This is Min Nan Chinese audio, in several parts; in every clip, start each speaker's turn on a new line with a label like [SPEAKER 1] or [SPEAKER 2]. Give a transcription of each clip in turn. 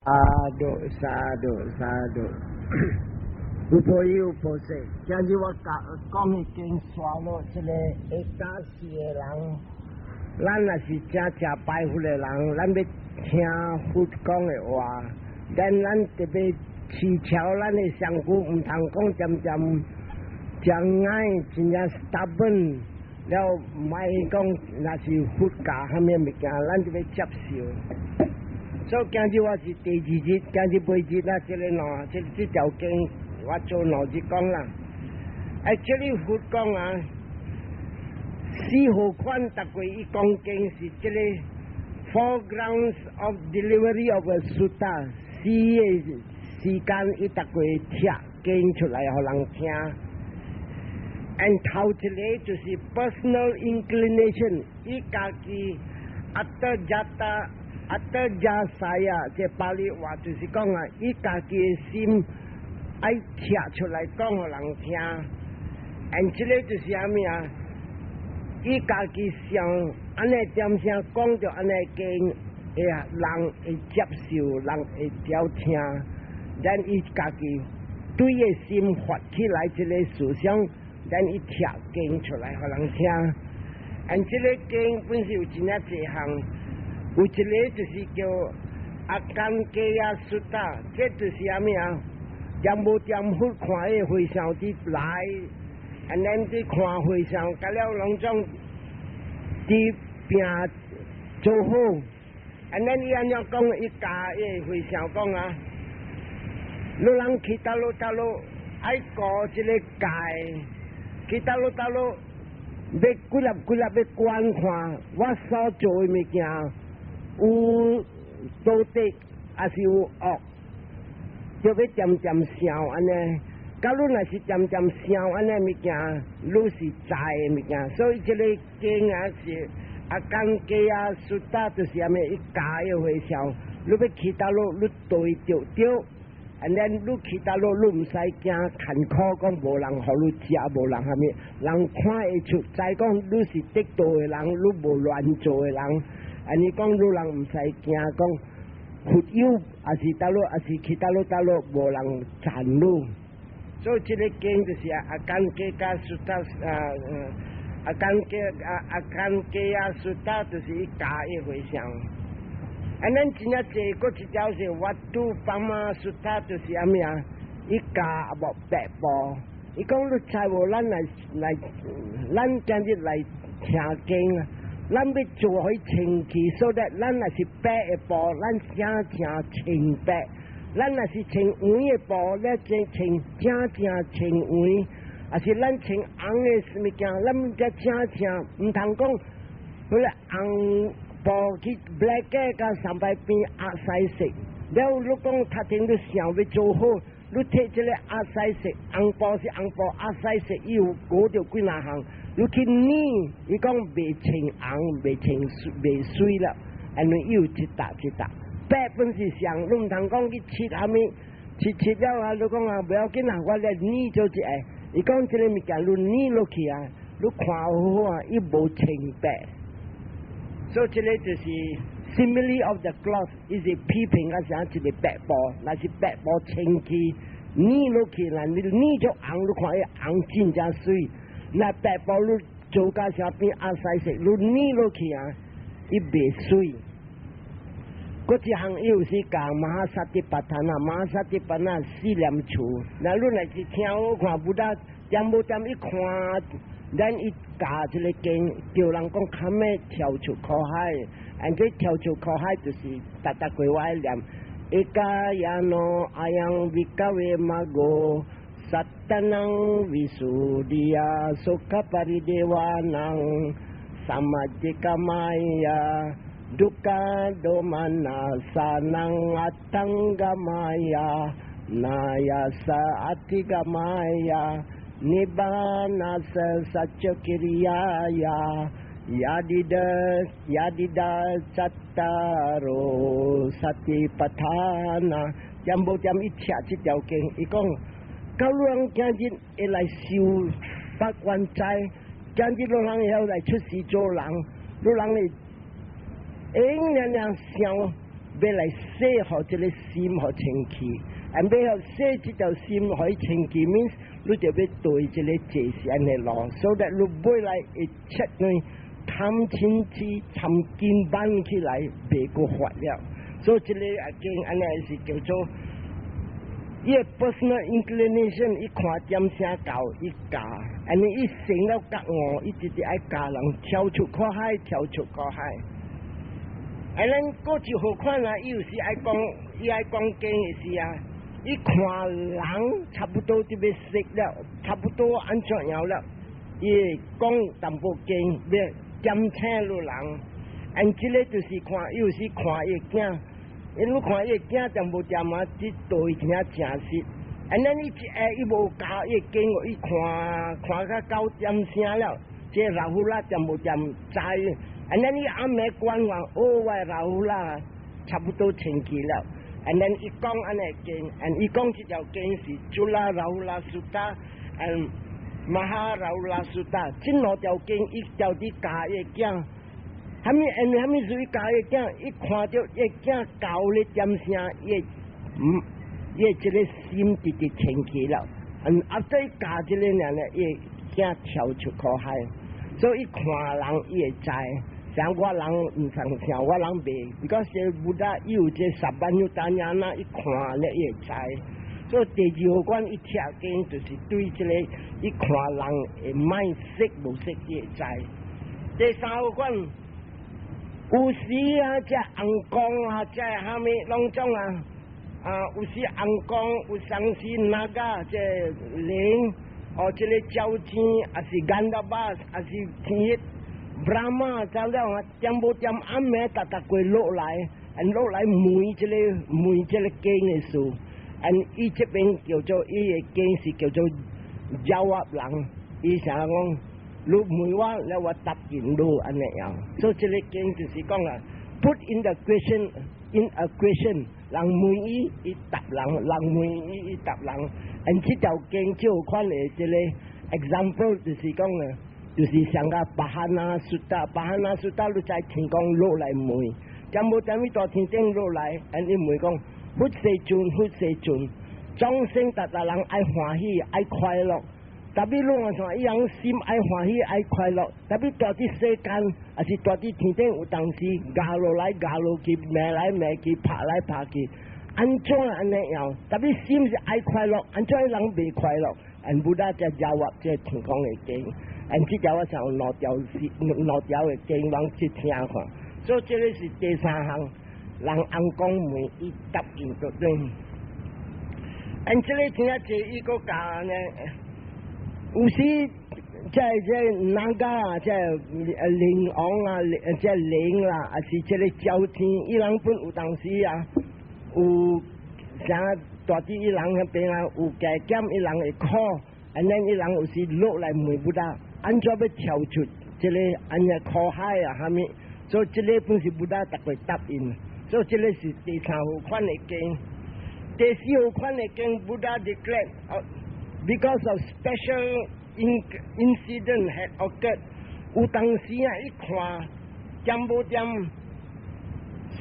[SPEAKER 1] Sadhu sadhu sadhu，有朋友菩薩，今日我講講已經刷落這個會教事的人，咱若是正正拜佛的人，咱欲聽佛講的話，咱咱特別持撨咱的身軀，毋通講漸漸將愛真正 stubborn，了莫講若是佛教啥物物件，咱就欲接受。所以今日我是第二日，今日尾日啦，這個喏，這這條經我做兩日講啦。哎，這裡佛講啊，四何款逐過伊講經是這個 four grounds of delivery of a sutta，四個時間伊逐過拆經出來予人聽。and 頭一個就是 personal inclination，伊家己 attha jata。Atthajñāsaya，這巴利話就是講啊，伊家己的心愛拆出來講予人聽。and 這個就是啥物啊？伊家己想按呢點聲講著按呢經，會人會接受，人會曉聽。咱伊家己對的心發起來這個思想，咱伊拆經出來予人聽。and 這個經本是有真正濟項。有一個就是叫 Akaṅkeya Sutta，這就是啥物啊？點無點佛看彼和尚佇來，and then 佇看和尚，甲了攏總佇拼做好，and then 伊按怎講？伊教彼和尚講啊，你人去佗落佗落愛過這個界，去佗落佗落，欲幾粒幾粒欲觀看我所做的物件。有道德，抑是有惡，就欲漸漸想按呢。假如若是漸漸想按呢物件，愈是知的物件。所以這個經啊是 Akaṅkeya Sutta，就是啥物伊教的和尚，你欲去佗落，你對著對，and then 你去佗落，你毋使驚艱苦，講無人予你食，無人啥物，人看會出，知講你是得道的人，你無亂做的人。按呢講，你人毋使驚講佛友，抑是佗落，抑是去佗落佗落，無人讚你。所以這個經就是 Akaṅkeya Sutta 啊，Akaṅkeya Sutta 就是伊教的和尚。啊，咱真正濟閣一條是 Vattupama Sutta，就是啥物啊？伊教無白布，伊講你知無？咱來來，咱今日來聽經啊！咱欲做予清氣，so that 咱若是白的布，咱正正清白；咱若是穿黃的布，咱正穿正正穿黃；抑是咱穿紅的物件，咱才正正毋通講，彼個紅布去 black 佮三擺變鴨屎色。了你講頭前你想欲做好，你摕這個鴨屎色，紅布是紅布，鴨屎色伊有裹著幾若項。你去染，伊講袂穿紅，袂穿袂媠啦，因為伊有一搭一搭。白本是上，你毋通講去漆啥物，漆漆了啊！你講啊，無要緊啊，我來染做一下。伊講這個物件，你染落去啊，你看好好啊，伊無清白。所以這個就是 simile of the cloth，伊是批評啊啥一個白布，若是白布清氣染落去啦，你染做紅，你看伊紅真正媠。那白布你做甲啥變鴨屎色，你染落去啊，伊袂媠。閣一項又是講 Mahāsatipaṭṭhāna，Mahāsatipaṭṭhāna 四念處。那你若是聽好看，Buddha 點無點一看，咱伊教這個經，叫人講較欲跳出苦海，按這跳出苦海就是逐逐過我愛念。Ekāyano ayaṃ bhikkhave maggo sattānaṃ visuddhiyā soka paridevānaṃ samajjikamāya dukkha domanasānaṃ athaṅgamāya nāyassa adhigamāya nibbānassa saccakiriyāya yadida yadida cattāro satipaṭṭhānā。點無點伊聽這條經，伊講，假如人今日會來修八關齋，今日予人會曉來出世做人，予人會會用爾爾想，欲來洗予這个心予清氣，and 欲予洗這條心予清氣，means 你就欲對這个坐禪的路，so that 你未來會切斷貪嗔痴尋根挽起來，袂閣發了。所以這个啊經按呢是叫做伊的 personal inclination，伊看點聲教伊教，按呢伊成了覺悟，伊直直愛教人跳出苦海，跳出苦海。啊，咱閣一號款啊，伊有時愛講，伊愛講經的時啊，伊看人差不多就欲死了，差不多按怎樣了，伊會講淡薄經，欲點醒予人。按這个就是看，伊有時看伊的囝。因為看伊的囝恬無恬啊，這對聽誠實。按呢伊一下伊無教伊經，伊看看甲九點聲了，這 Rahula 恬無恬知。按呢伊暗暝觀望，哦，我 Rahula 差不多清氣了。按呢伊講按呢經，按伊講這條經是 Cula Rahula Sutta，and Maha Rahula Sutta，這兩條經伊條佇教伊囝。啥物因為啥物事伊教伊囝，伊看著伊囝教咧點聲，伊伊這个心直直清氣了。啊，對教這个人咧，伊囝跳出苦海，所以看人伊會知。像我人毋像像我人袂，because Buddha 伊有這 sabbanyuta ñāṇa，伊看咧伊會知。所以第二號關伊聽經就是對這个伊看人會賣識無識伊會知。第三號關。有時啊，這尪公啊，這蝦米攏總啊，啊，有時尪公，有當時 nāga 這靈，哦，這个鳥天，抑是 gandhabbas，抑是天 Brahma，走了啊，恬無恬暗暝，逐逐過落來，and 落來問這个問這个經的事，and 伊這邊叫做伊的經是叫做 jawab 人，伊啥講？你問我，了我答應你按呢樣。所以這个經就是講啊，put in the question in a question，人問伊，伊答人；人問伊，伊答人。and 這條經就有款的這个 example，就是講啊，就是像個 Pahana Sutta，Pahana Sutta 你在天講落來問，恬無恬伊大天頂落來，and 伊問講，佛世尊，佛世尊，眾生逐逐人愛歡喜，愛快樂。特別攏啊像伊人心愛歡喜愛快樂，特別蹛佇世間，抑是蹛佇天頂有當時咬落來咬落去，罵來罵去，拍來拍去，按怎按呢樣？特別心是愛快樂，按怎人袂快樂？and Buddha 才 jawab 這天空的經，and 這條我想有兩條是兩條的經，攏去聽看。所以這个是第三項，人尪公問伊答應就對。and 這个聽下這伊閣教呢？有時這這 nāga 啊，這靈王啊，這靈啦，抑是這个鳥天，伊人本有當時啊，有啥蹛佇伊人彼邊啊，有加減伊人會苦，按呢伊人有時落來問 Buddha，按怎欲跳出這个按呢苦海啊，蝦米？所以這个本是 Buddha 逐個答應，所以這个是第三號款的經，第四號款的經，Buddha declare，because of special incident had occurred，有當時啊，一看恬無恬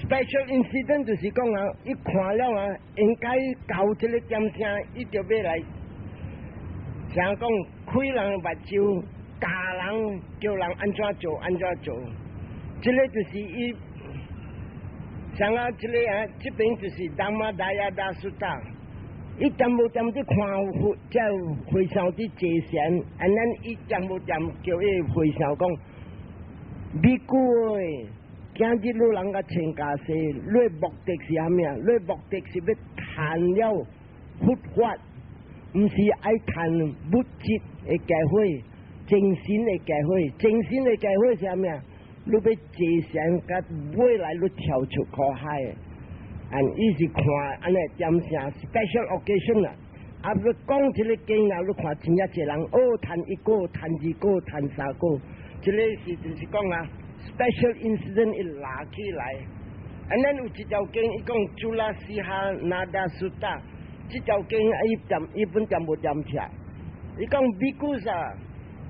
[SPEAKER 1] special incident 就是講啊，伊看了啊，應該到這个點聲，伊就欲來，像講開人目睭，教人叫人按怎做按怎做，這个就是伊，像啊，這个啊，這邊就是 Dhammadāyāda Sutta。伊恬無恬佇看佛，這和尚佇坐禪，按呢伊恬無恬叫伊和尚講，比丘欸，今日你人共穿袈裟，你目的是啥物啊？你目的是欲趁了佛法，毋是愛趁物質的機會，精神的機會，精神的機會是啥物啊？你欲坐禪，佮未來你跳出苦海。and 伊是看按呢點聲 special occasion 啊，啊欲講這个經啊，你看真正濟人哦，趁一個、趁二個、趁三個，這个是就是講啊，special incident 伊拉起來。and 咱有一條經，伊講 Cula Sihanada Sutta，這條經伊恬伊本恬無恬起來。伊講 bhikkhus 啊，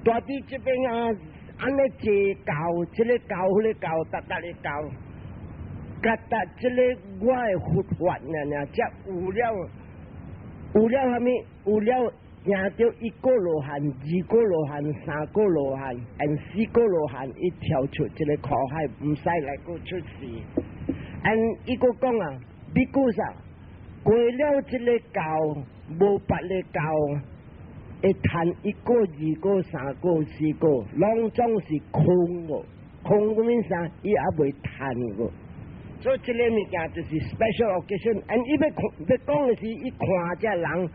[SPEAKER 1] 蹛佇這邊啊，按呢坐教，這个教，彼个教，逐逐个教。覺得這个我的佛法爾爾，才有了有了啥物？有了贏著一果羅漢、二果羅漢、三果羅漢，and 四果羅漢，伊跳出這个苦海，毋使來閣出世。and 伊閣講啊，比丘啥？過了這个教，無別个教，會趁一果、二果、三果、四果，攏總是空個，空個物啥？伊也袂趁個。所以這个物件就是 special occasion。and 伊欲看欲講的是，伊看這人，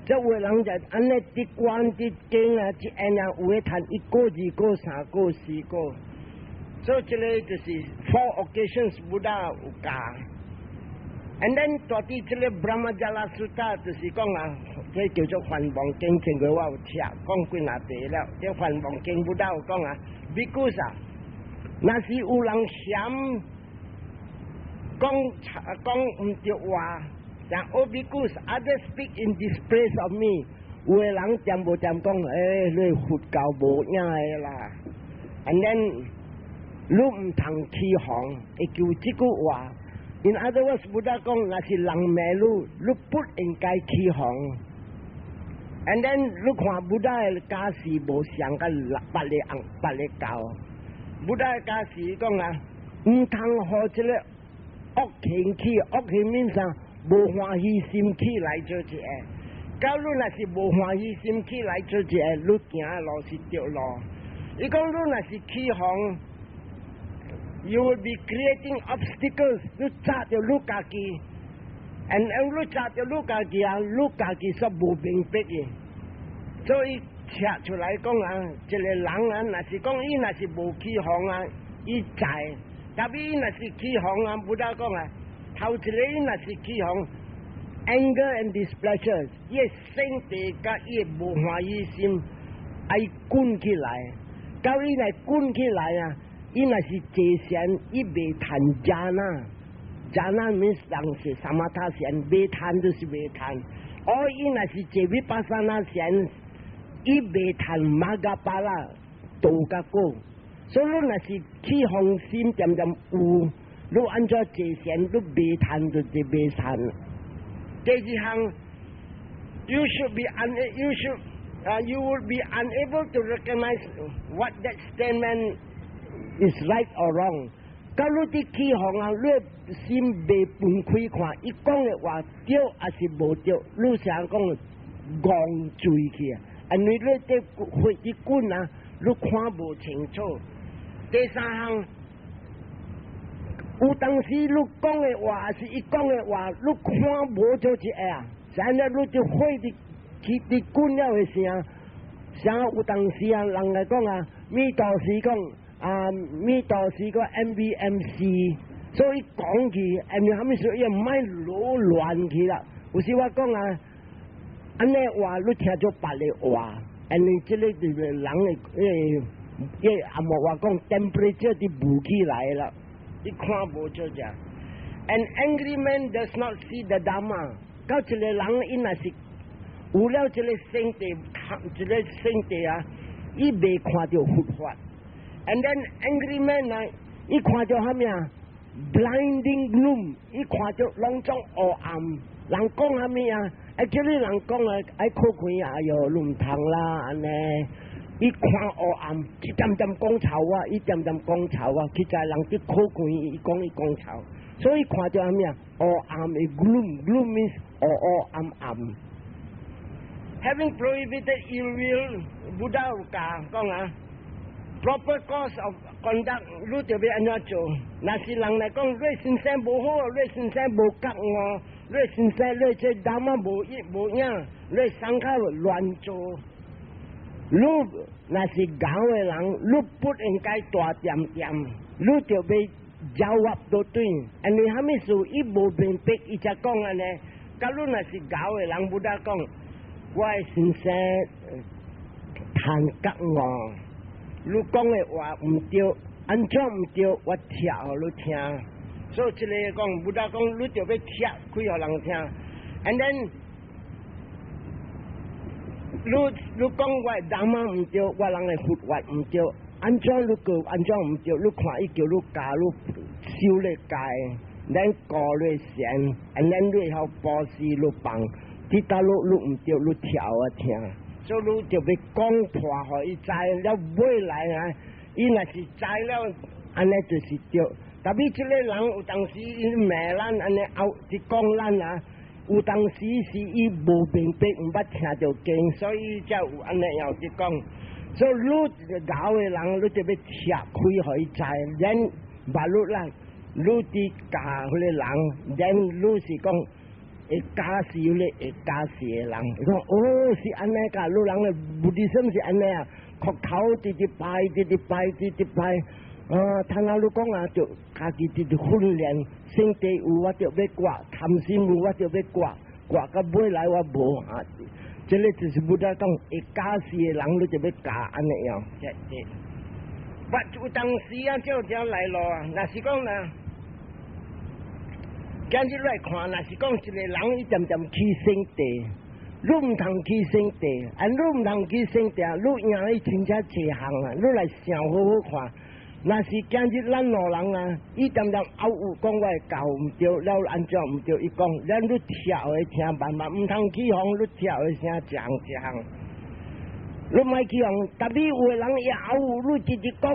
[SPEAKER 1] 這有的人就按呢佇觀佇經啊，這按啊有的趁一果、二果、三果、四果。所以這个就是 four occasions Buddha 有教。And then 佇這个 Brahmajala Sutta 就是講啊，這叫做梵網經，前個我有聽講幾若遍了。這梵網經 Buddha 有講啊，比丘啥，若是有人嫌講講毋對話，像 O bhikkhus, others speak in dispraise of me，有的人恬無恬講，欸，你佛教無影的啦。And then 你毋通起哄，會求這句話。In other words，Buddha 講，若是人罵你，你不應該起哄。And then 你看 Buddha 的教示無相佮別个紅別个教。Buddha 的教示講啊，毋通予這个惡行起，惡行面上無歡喜心起來做一个。假如若是無歡喜心起來做一个，你行路是著路。伊講你若是起哄，you will be creating obstacles，你阻著你家己，and 你阻著你家己啊，你家己煞無明白的，所以扯出來講啊，一個人啊，若是講伊若是無起哄啊，伊在；特別伊若是起哄啊，Buddha 講啊，頭一个伊若是起哄，anger and displeasure，伊的性地佮伊的無歡喜心愛滾起來，到伊來滾起來啊！伊若是坐禪，伊袂趁 jhana，jhana means 人是 samatha 禪，袂趁就是袂趁。哦，伊若是坐 vipassana 禪，伊袂趁 magga phala 道佮果。所以你若是起哄心恬恬有，你按怎坐禪，你袂趁就是袂趁。第二項，you will be unable to recognize what that statement is right or wrong。假如佇起哄啊，你心袂分開看，伊講的話對抑是無對，你想講戇醉去啊？因為你佇火佇滾啊，你看無清楚。第三項，有當時你講的話是伊講的話，你看無做一個啊，現在你佇火佇起佇滾了的時，像有當時啊，人來講啊，米導師講。啊，米導師個 MBMC，所以講起，M 啥物事伊毋愛囉亂去啦。有時我講啊，按呢話你聽做別个話，因為這个就是人的欸，阿莫話講 temperature 佇無起來啦，你看無做者。An angry man does not see the Dhamma。到一個人伊若是有了這个性地，這个性地啊，伊袂看著佛法。And then angry man 啊，伊看著啥物啊？Blinding gloom，伊看著攏總烏暗。人講啥物啊？啊，叫你人講啊，愛靠開啊，哎喲，你毋通啦，按呢。伊看烏暗，一點點講臭啊，一點點講臭啊，其實人佇靠開，伊講伊講臭，所以看著啥物啊？烏暗的 gloom，gloom means 烏烏暗暗。Having prohibited ill will，Buddha 有教講啊。Proper course of conduct，你著欲按怎做？若是人來講，你先生無好，你先生無覺悟，你先生你這 Dhamma 無影無影，你 Sangha 亂做。你若是𠢕的人，你不應該大恬恬，你著欲 jawab 都對。因為啥物事伊無明白，伊才講按呢。假如若是𠢕的人，Buddha 講，我的先生趁覺悟。你講的話毋對，按怎毋對，我拆予你聽。所以這个講，Buddha 講，你著欲拆開予人聽。And then，你講我的 Dhamma 毋對，我人的佛法毋對，按怎你過按怎毋對，你看伊叫你教你修咧戒。咱過咧善，and then 你會曉布施你放，佇佗落你毋著你跳啊聽，所以你就欲講破予伊知了尾來啊，伊若是知了，按呢就是著。特別這个人有當時伊罵咱按呢後佇講咱啊，有當時是伊無明白，毋捌聽著經，所以才有按呢樣佇講。所以你𠢕的人，你就欲拆開予伊知，咱捌你啦，你佇教彼个人，咱你是講會教死咧，會教死的人。伊講哦，是按呢㗎，你人的目的什是按呢啊？磕頭直直拜，直直拜，直直拜。啊，聽阿你講啊，就家己直直訓練，聖地有我就欲割，貪心有我就欲割，割到尾來我無啊。這个就是 Buddha 講會教死的人，你就欲教按呢樣。這這，我有當時啊，就這來咯。若是講呢，今日來看，若是講一個人伊漸漸起聖地，你毋通起聖地，啊，你毋通起聖地，你贏伊真正濟項啊！你來想好好看。若是今日咱老人啊，伊漸漸拗有講我的教毋著，了按怎毋著，伊講咱你跳的聽慢慢，毋通起哄，你跳的聲一項一項，你莫起哄。特別有的人伊拗有，你直直講，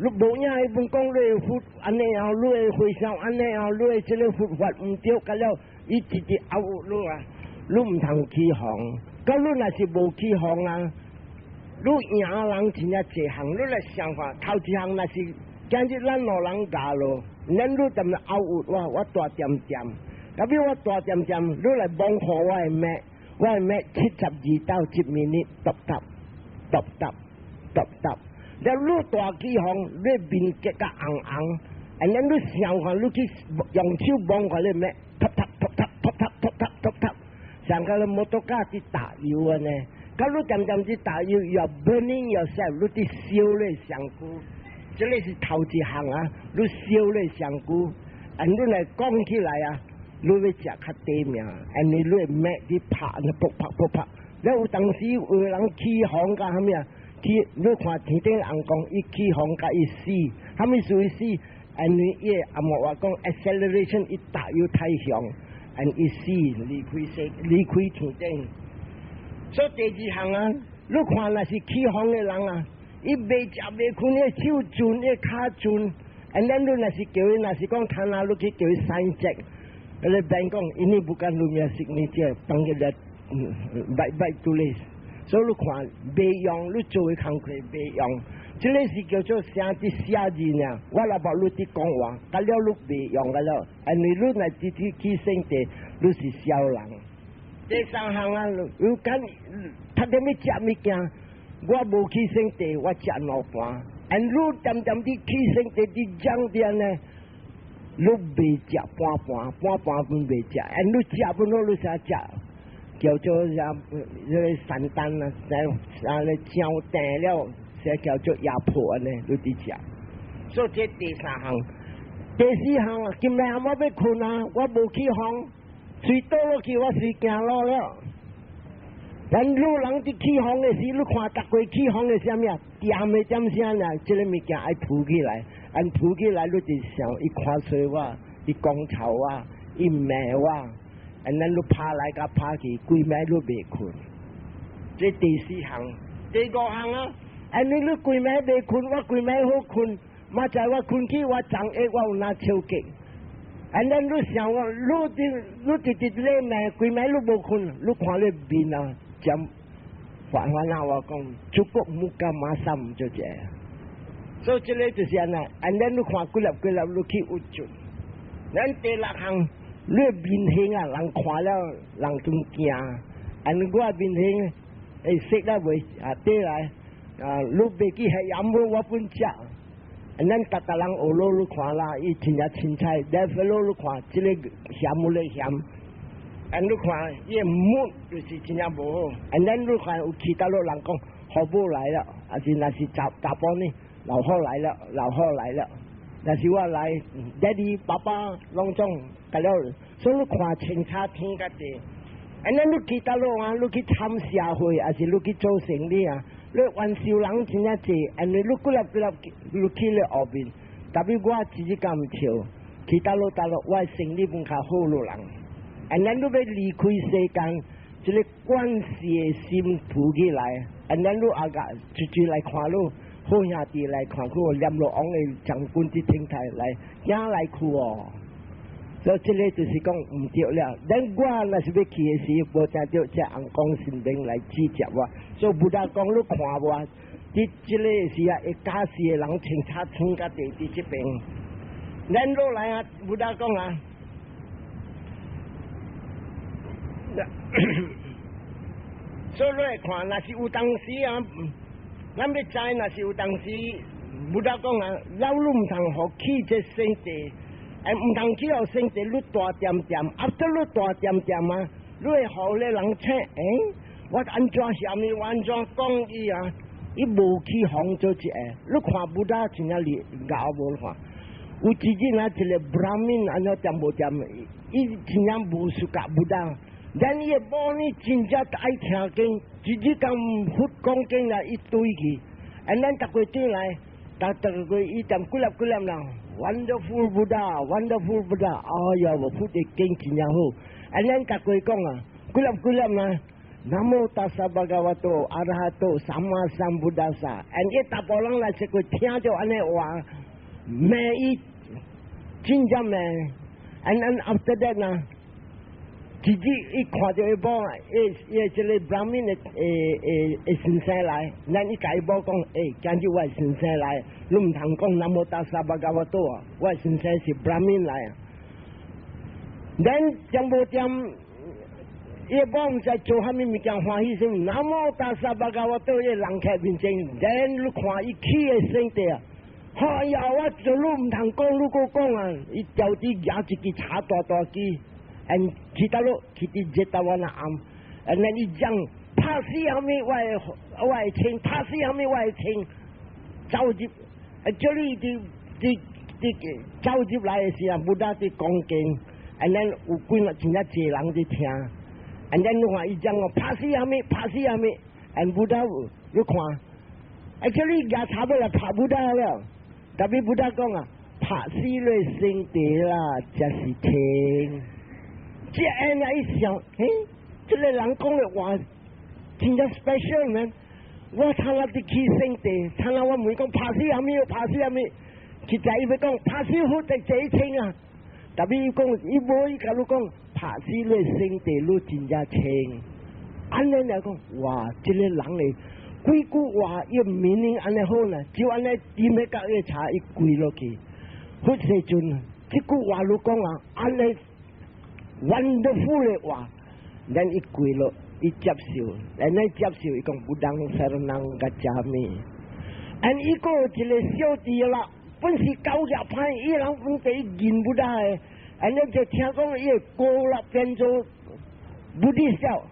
[SPEAKER 1] 你無影彼本講你的佛按呢樣，你的和尚按呢樣，你的這个佛法毋著，甲了伊直直拗有你啊，你毋通起哄。佮你若是無起哄啊，你贏人真正濟項，你來想看，頭一項若是今日咱老人教咯，咱你踮咧拗有我，我大點點，特別我大點點，你來摸看我的脈，我的脈72度一 minute，揼揼揼揼揼揼，了你大起哄，你面結甲紅紅，and then 你想看，你去用手摸看你脈，揼揼揼揼揼揼揼揼揼，像個摩托車佇打油按呢。佮你漸漸佇打油，you are burning yourself，你佇燒你身軀，這个是頭一項啊！你燒你身軀，and 你來講起來啊，你欲食較短命，and 你的脈佇拍，你噗拍噗拍。了有當時有人起哄甲啥物啊？起你看天頂人講，伊起哄甲伊死，啥物事伊死？因為伊阿莫話講 acceleration 伊打油太強，and 伊死離開世離開天頂。所以第二項啊，你看若是起哄的人啊，伊袂食袂睏，伊手震，伊跤震，and then 你若是叫伊，若是講他那你去叫伊 sign cheque，彼个 bank 講，ini bukan lu punya signature，幫佢來 baik-baik tulis。所以你看袂用，你做的工課袂用，這个是叫做寫佇寫字爾。我若無你佇講話，甲了你袂用個了，因為你若直直去聖地，你是痟人。第三項啊，有間讀啥物食物件，我無去聖地，我食兩盤。and 你漸漸佇去聖地佇講點呢？你袂食半盤，半盤本袂食。and 你食本好，你啥食？叫做啥？這个 santan 啊，啥啥咧醬甜了，啥叫做鴨婆按呢？你佇食。所以這第三項，第四項啊，今暝我欲睏啊，我無起哄。隨倒落去，我隨行路了。咱女人佇起哄的時，你看逐個起哄的啥物啊？掂的點聲爾，這个物件愛浮起來，按浮起來，你就想伊看衰我，伊講臭我，伊罵我，and then 你拍來共拍去，規暝你袂睏。這第四項，第五項啊，按你你規暝袂睏，我規暝好睏，嘛知我睏去，我昨下我有哪手結。and then 你想我，你佇你直直咧罵，規暝你無睏，你看你面啊，將煩煩啊！我講，cukup muka masam 就這。所以這个就是按呢，and then 你看幾粒幾粒你去鬱卒。咱第六項，你面型啊，人看了人總驚。and 我面型會識了未？啊，對來啊，你袂記係鹽我我本食。咱逐逐人學路你看啦，伊真正凊彩，了後你看這个鹹有咧鹹，and 你看伊的目就是真正無好。and 咱你看有其他路人講，好母來了，還是若是查查埔呢，老虎來了，老虎來了。若是我來，爹地爸爸攏總甲了，所以你看清楚天甲地。and 咱你其他路啊，你去參社會，還是你去做生意啊？你冤仇人真正濟，因為你幾粒幾粒你去咧後面，特別我自己敢笑，去佗落佗落，我生理本較好路人。And then 你欲離開世間，這个關係的心浮起來，and then 你阿個出出來看你好兄弟來看佢，閻羅王的將軍佇天台來，行來去哦。所以這个就是講毋對了。咱我若是欲去的時，無聽著這尪公神明來指責我。所以 Buddha 講你看無？佇這个時啊，會加持的人清楚天佮地佇這邊。咱落來啊，Buddha 講啊，所以你來看，若是有當時啊，咱欲知，若是有當時，Buddha 講啊，老你毋通予去這聖地，哎，毋通去予聖地，你大恬恬，啊，得你大恬恬啊，你會予咧人請，欸，我按怎啥物，我按怎講伊啊？伊無去防做一个，你看 Buddha 真正厲𠢕無看？有一日啊，一个 Brahmin 按怎恬無恬，伊真正無 suka Buddha，咱伊的某呢真正愛聽經，一日講佛講經來，伊對去，and 咱逐個轉來，逐逐個伊恬幾粒幾粒人，Wonderful Buddha，Wonderful Buddha，哎呀，佛的經真正好，and 咱逐個講啊，幾粒幾粒啊。南無達薩巴嘎瓦多阿拉哈多薩瑪三布達薩，and 伊大部人來是個聽著按呢話，罵伊真正罵，and then after that 呢，自己伊看著伊某，伊伊這个 Brahmin 的誒誒誒先生來，咱伊共伊某講，欸，今日我先生來，你毋通講南無達薩巴嘎瓦多啊，我先生是 Brahmin 來，咱恬無恬。伊某毋知做蝦米物件歡喜心，南無達薩巴嘎瓦多伊人客面前，then 你看伊去的聖地啊！哎呀，我做你毋通講，你閣講啊！伊調佇舉一支柴大大支，and 去佗落去佇熱達灣暗，and then 伊講拍死蝦米我會我會穿，拍死蝦米我會穿，走入，叫你佇佇佇走入來的時陣，Buddha 佇講經，and then 有幾若真正濟人佇聽。And then 你看伊講哦，拍死蝦米，拍死蝦米，and Buddha 你看，actually 舉柴欲來拍 Buddha 了，tapi Buddha 講啊，拍死你聖地啦，才是天。這按呢一想，欸，這个人講的話真正 special 呢。我睇下佇去聖地，睇下我問講拍死蝦米，拍死蝦米，其實伊欲講拍死佛就這一清啊。tapi 伊講伊無伊共你講。拍死你聖地，你真正清。按呢來講，哇！這个人咧，幾句話伊 meaning 按呢好呢，就按呢點彼角伊柴伊跪落去。佛世尊，這句話你講啊，按呢 wonderful 的話，咱伊跪落，伊接受，咱咧接受，伊講 Buddham saranam gacchāmi。And 伊個一个小弟啦，本是狗業歹，伊人本地認不得的。按呢就聽講伊個高啦變做 Buddhist，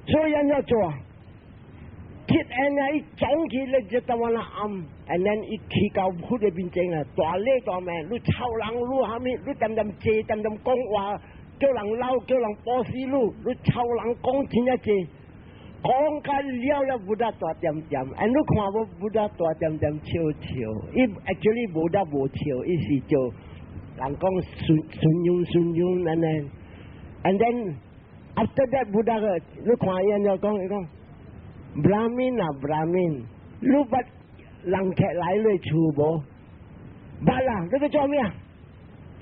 [SPEAKER 1] 所以按怎做啊？鐵按呢伊撞起咧就到我那暗，and then 伊去到佛的面前啊，大禮大罵，你臭人，你蝦米，你恬恬坐，恬恬講話，叫人鬧，叫人報死你，你臭人講真正濟，講甲了了，Buddha 大恬恬，and 你看無 Buddha 大恬恬笑笑，伊 actually Buddha 無笑，伊是做。人講順順用順用按呢，and then after that Buddha 個，你看伊按怎講，伊講，Brahmin 啊 Brahmin，你捌人客來你厝無？捌啦，你欲做咩啊？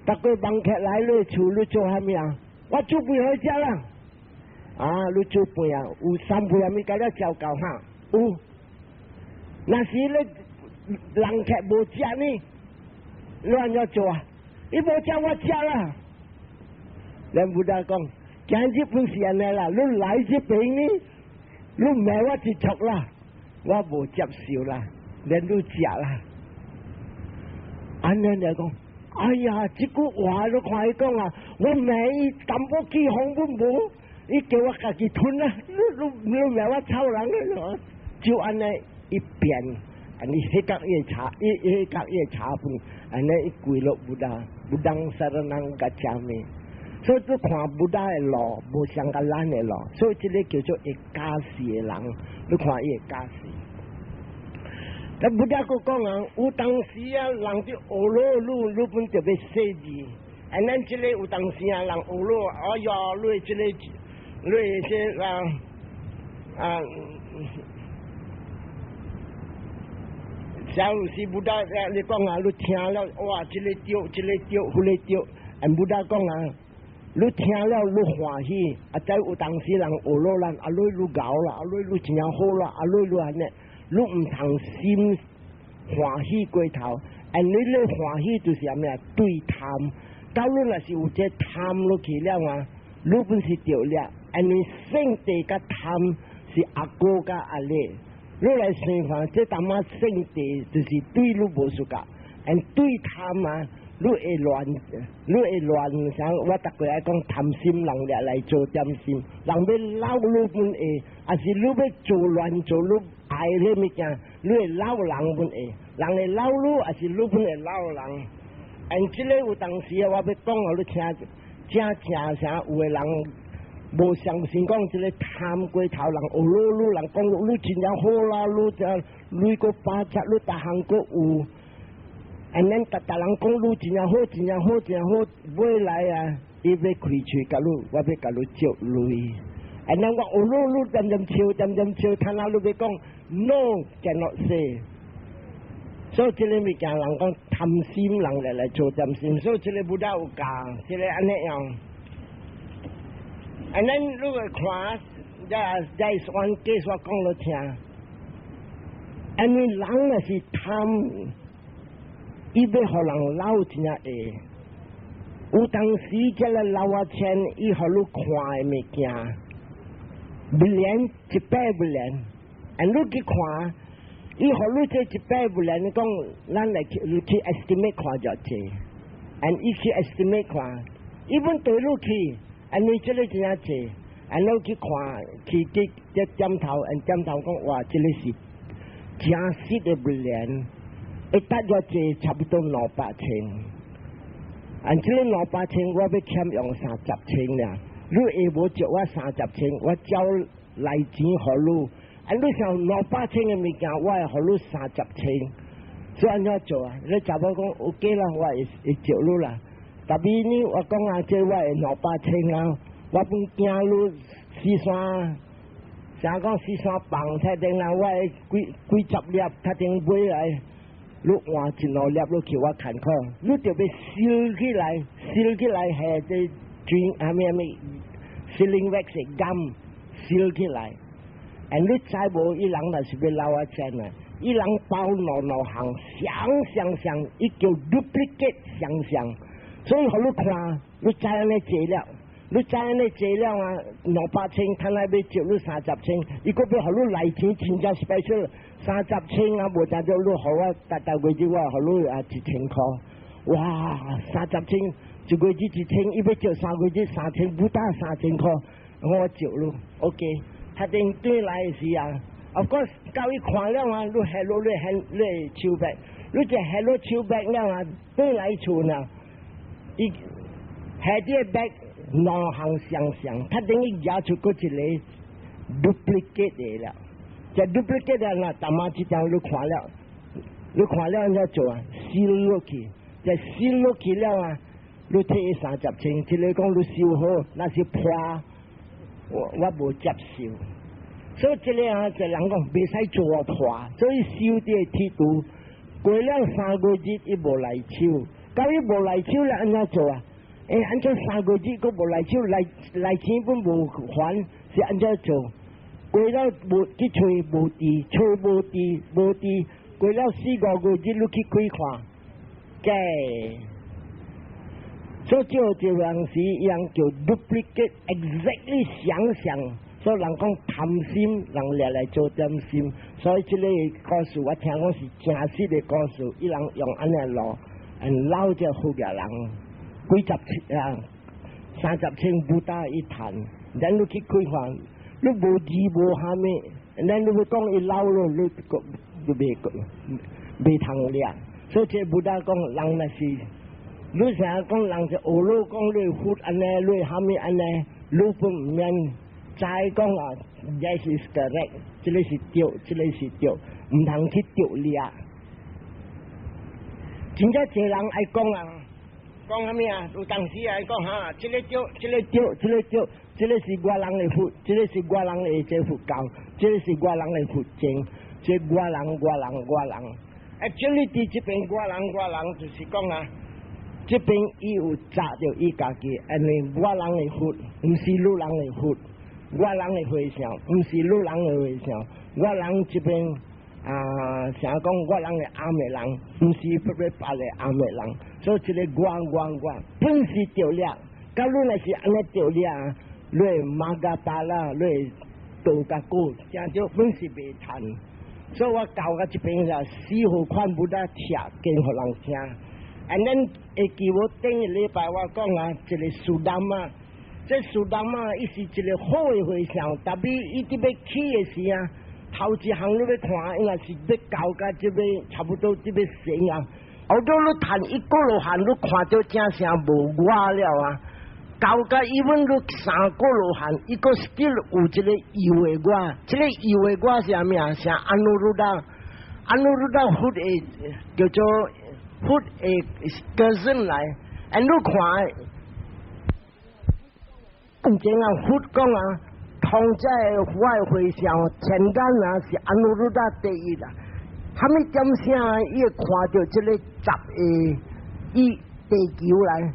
[SPEAKER 1] 逐個人客來你厝，你做蝦米啊？我煮飯予食啦。啊，你煮飯啊？有三杯蝦米共你照夠哈？有。若是你人客無食呢？你按怎做啊？伊無食我食啦。咱 Buddha 講，今日本是按呢啦，你來這邊呢，你罵我一束啦，我無接受啦，連你食啦。按呢來講，哎呀，這句話你看伊講啊，我罵伊淡薄起風本無，伊叫我家己吞啦，你你你罵我臭人，就按呢一變。按呢彼角伊柴，伊彼角伊柴飯，按呢伊跪落 Buddha，Buddham saranam gacchāmi。所以你看 Buddha 的路，無相佮咱的路，所以這个叫做會加持的人，你看伊會加持。但 Buddha 閣講啊，有當時啊，人佇學路，你你本著欲洗字， And then 這个有當時啊，人學咯，哎呀，你這个，你這個啊，像是 Buddha 你講啊，你聽了，哇，這个對，這个對，彼个對，and Buddha 講啊，你聽了你歡喜，啊，在有當時人學咯咱，啊，你愈𠢕啦，啊，你愈真正好啦，啊，你愈按呢，你毋通心歡喜過頭，and 你咧歡喜就是啥物啊？對貪，到你若是有這貪落去了啊，你本是著了，因為勝地佮貪是阿哥佮阿妹，你來想看，這淡仔勝地就是對你無相佮，and 對貪啊，你會亂，你會亂想，我逐個愛講貪心人掠來做點心，人欲摟你本會，抑是你欲做亂做你愛彼物件，你會摟人本會，人會摟你，抑是你本會摟人。And 這个有當時啊，我欲講予你聽，正正啥有的人無相信講這个貪過頭人，哦，你你人講你真正好啦，你這鐳閣發達，你逐項閣有。And then 逐逐人講你真正好，真正好，真正好，尾來啊，伊欲開喙共你，我欲共你借鐳。And then 我哦，你你恬恬笑，恬恬笑，趁啊你欲講，no，cannot say。所以這个物件人講貪心人來來做點心，所以這个 Buddha 有教，這个按呢樣。And then 你會看，這這是阮繼續講予聽。因為人若是貪，伊欲予人摟真正會。有當時這个老仔錢，伊予你看的物件，million 100 million，and 你去看，伊予你這100 million，你講咱來去去 estimate 看就濟，and 伊去 estimate 看，伊本對你去，and 你這个真正濟，and 你去看去去這點頭，and 點頭講哇，這个是真實的 million，會達咗濟差不多200千，and 這个兩百千我欲欠用三十千啦，你會無借我三十千，我照來錢予你。啊！你想兩百千的物件，我會予你三十千，所以按怎做啊？你查某講 OK 啦，我會會借你啦。但是呢，我講啊，這我會兩百千啊，我本驚你四山，啥講四山放太頂啦，我會幾幾十粒，較頂買來，你換一兩粒落去我牽口，你就欲燒起來，燒起來下這磚啥物啥物，sealing wax gum 燒起來。And 你知無？伊人若是欲摟我錢啊！伊人包兩兩項，相相相，伊叫 duplicate 相相，所以予你看，你知按呢濟了，你知按呢濟了啊？兩百千，趁來欲借你三十千，伊閣欲予你來錢，真正 special，三十千啊，無誠著你予我，逐逐月子我予你啊1000箍，哇，三十千，一月子一千，伊欲借3個月子三千，不打3000箍，我借你，OK。他頂轉來的時啊，of course，到伊看了啊，你下落你還你手筆，你這下落手筆了啊，轉來厝呢，伊下啲筆兩項相像，他等於拿出閣一个 duplicate 的了，這 duplicate 的那大媽這張你看了，你看了按怎做啊？燒落去，這燒落去了啊，你提三十千，這个講你收好，那是破。我我無接受，所以這个啊，就人講袂使做破，所以收這个鐵度，過了3個月伊無來手，到伊無來手了，按怎做啊？欸，按怎三個月閣無來手，來來錢本無還，是按怎做？過了無去揣無佇，揣無佇無佇，過了四五個月你去開看，假。所以這就人是一樣叫 duplicate exactly 相像，所以人講貪心，人掠來做點心，所以這个故事我聽講是真實的故事，伊人用按呢路，嗯，摟這好額人幾十千啊，三十千不打一談，咱你去開看，你無字無蝦米，咱你欲講伊摟咯，你閣就袂袂通掠，所以這 Buddha 講人若是。你成日講人是學你講你佛按呢，你蝦米按呢，你本毋免知講啊，yes is correct，這个是對，這个是對，毋通去著掠。真正濟人愛講啊，講啥物啊？有當時啊，講哈，這個對，這個對，這個對，這個是我人的佛，這個是我人的這佛教，這個是我人的佛經，這我人我人我人。啊，這裡佇這邊我人我人就是講啊，這邊伊有紮著伊家己，因為我人的佛，毋是汝人的佛，我人的和尚，毋是汝人的和尚，我人這邊啊，成講我人的暗的人，毋是別別別的暗的人，所以這個我我我本是著了，假如若是按呢著了，你會 magga phala，你會道甲果，正少本是袂趁。所以我教到這邊是四號款 Buddha 聽經予人聽。And then 會記無頂個禮拜我講啊，一個 Sudama，這 Sudama 伊是一個好的和尚，但是伊佇欲去的時啊，頭一項你欲看，應該是欲到甲這個差不多這欲成啊。後頭你趁一過羅漢，你看到正成無我了啊。到甲伊阮你三果羅漢，伊閣 still 有這個有的我，這個有的我是啥物啊？像 Anuruddha，Anuruddha 佛的叫做佛的 cousin 來，and 你看，以前啊佛講啊，通這個我的和尚天眼啊是 Anuruddha 第一啦。蝦米點聲伊會看著這個十個伊地球來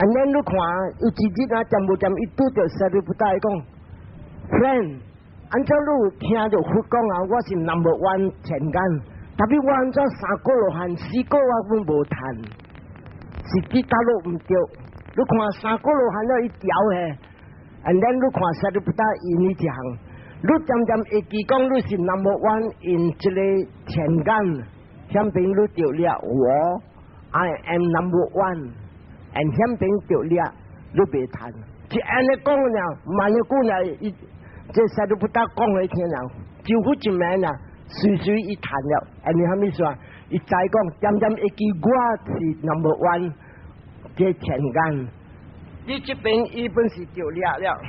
[SPEAKER 1] ？And then 你看，有一日啊，漸無漸伊拄著 Sariputta 伊講，friend，按怎你有聽著佛講啊？我是 number one 天眼，但是我按怎三果羅漢，四果我阮無趁，是佇佗落毋對。你看三果羅漢了伊調嘿，and then 你看 Sariputta 伊呢一項，你漸漸會記講你是 number one in 這個天眼，顯邊你著了我，I am number one。and 顯邊著了，你袂趁。就按呢講了，萬一久了，伊這 Sariputta 講予聽了，招呼一名啦，隨隨伊趁了。按呢蝦米說？伊知講，漸漸會記我是 number one，這天眼。你這邊伊本是著了了，